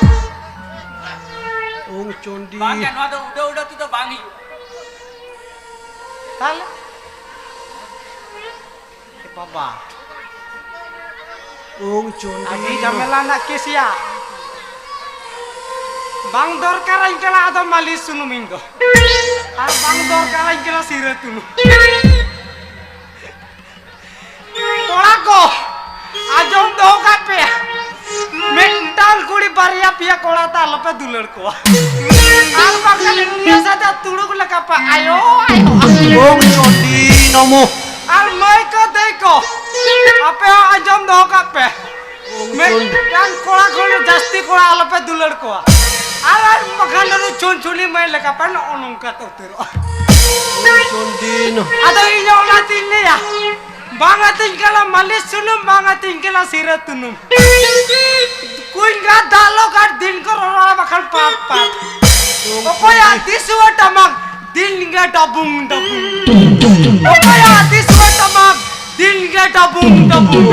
ᱳᱢ ᱪᱚᱱᱰᱤ᱾ ᱵᱟᱝ ᱜᱮ, ᱱᱚᱣᱟ ᱫᱚ ᱩᱰᱟᱹᱣ ᱩᱰᱟᱹᱣ ᱛᱮᱫᱚ ᱵᱟᱝ ᱦᱤᱡᱩᱜᱼᱟ᱾ ᱛᱟᱦᱞᱮ? ᱮ ᱵᱟᱵᱟ᱾ ᱳᱢ ᱪᱚᱱᱰᱤ᱾ ᱟᱹᱰᱤ ᱡᱷᱟᱢᱮᱞᱟ ᱨᱮᱱᱟᱜ ᱠᱮᱥ ᱭᱟ᱾ ᱵᱟᱝ ᱫᱚᱨᱠᱟᱨᱟᱹᱧ ᱠᱟᱱᱟ ᱟᱫᱚ ᱢᱟᱹᱞᱤᱥ ᱥᱩᱱᱩᱢ ᱤᱧ ᱫᱚ᱾ ᱟᱨ ᱵᱟᱝ ᱫᱚᱨᱠᱟᱨᱟᱹᱧ ᱠᱟᱱᱟ ᱥᱤᱨᱟᱹ ᱥᱩᱱᱩᱢ᱾ ᱠᱚᱲᱟ ᱠᱚ, ᱟᱸᱡᱚᱢ ᱫᱚᱦᱚ ᱠᱟᱜ ᱯᱮ, ᱢᱤᱫᱴᱟᱝ ᱠᱩᱲᱤ ᱵᱟᱨᱭᱟ ᱯᱮᱭᱟ ᱠᱚᱲᱟ ᱛᱮ ᱟᱞᱚᱯᱮ ᱫᱩᱞᱟᱹᱲ ᱠᱚᱣᱟ᱾ ᱟᱨ ᱵᱟᱝᱠᱷᱟᱱ ᱩᱱᱤᱭᱟᱜ ᱥᱟᱛᱮ ᱛᱩᱲᱩᱠ ᱞᱮᱠᱟ ᱯᱮ ᱟᱭᱳ, ᱟᱭᱳ᱾ ᱳᱢ ᱪᱚᱱᱰᱤ ᱱᱚᱢᱚ᱾ ᱟᱨ ᱢᱟᱹᱭ ᱠᱚ, ᱫᱟᱹᱭ ᱠᱚ, ᱟᱯᱮ ᱦᱚᱸ ᱟᱸᱡᱚᱢ ᱫᱚᱦᱚ ᱠᱟᱜ ᱯᱮ, ᱢᱤᱫᱴᱟᱝ ᱠᱚᱲᱟ ᱠᱷᱚᱱ ᱡᱟᱹᱥᱛᱤ ᱠᱚᱲᱟ ᱟᱞᱚᱯᱮ ᱫᱩᱞᱟᱹᱲ ᱠᱚᱣᱟ᱾ ᱟᱨ ᱟᱨ ᱵᱟᱠᱷᱟᱱ ᱫᱚ ᱪᱩᱱ ᱪᱩᱱᱤ ᱢᱟᱹᱭ ᱞᱮᱠᱟ ᱯᱮ ᱱᱚᱜᱼᱚ ᱱᱚᱝᱠᱟ ᱛᱮ ᱩᱛᱟᱹᱨᱚᱜᱼᱟ᱾ ᱪᱚᱱᱰᱤᱱ᱾ ᱟᱫᱚ ᱤᱧ ᱚᱱᱟᱛᱤᱧ ᱞᱟᱹᱭᱟ, ᱵᱟᱝ ᱟᱹᱛᱤᱧ ᱠᱟᱱᱟ ᱢᱟᱹᱞᱤᱥ ᱥᱩᱱᱩᱢ, ᱵᱟᱝ ᱟᱹᱛᱤᱧ ᱠᱟᱱᱟ ᱥᱤᱨᱟᱹ ᱛᱩᱱᱩᱢ᱾ ᱠᱩᱧ ᱜᱟ ᱫᱟᱜ ᱞᱚ ᱜᱟᱨ ᱫᱤᱱ ᱠᱚ ᱨᱚᱲᱟ ᱵᱟᱠᱷᱟᱱ ᱯᱟᱯ ᱯᱟᱯ᱾ ᱚᱠᱚᱭᱟᱜ ᱫᱤᱥᱩᱣᱟᱹ ᱴᱟᱢᱟᱠ ᱫᱤᱱ ᱜᱮ ᱰᱟᱵᱩᱝ ᱰᱟᱵᱩᱝ᱾ ᱚᱠᱚᱭᱟᱜ ᱫᱤᱥᱩᱣᱟᱹ ᱴᱟᱢᱟᱠ ᱫᱤᱱ ᱜᱮ ᱰᱟᱵᱩᱝ ᱰᱟᱵᱩᱝ᱾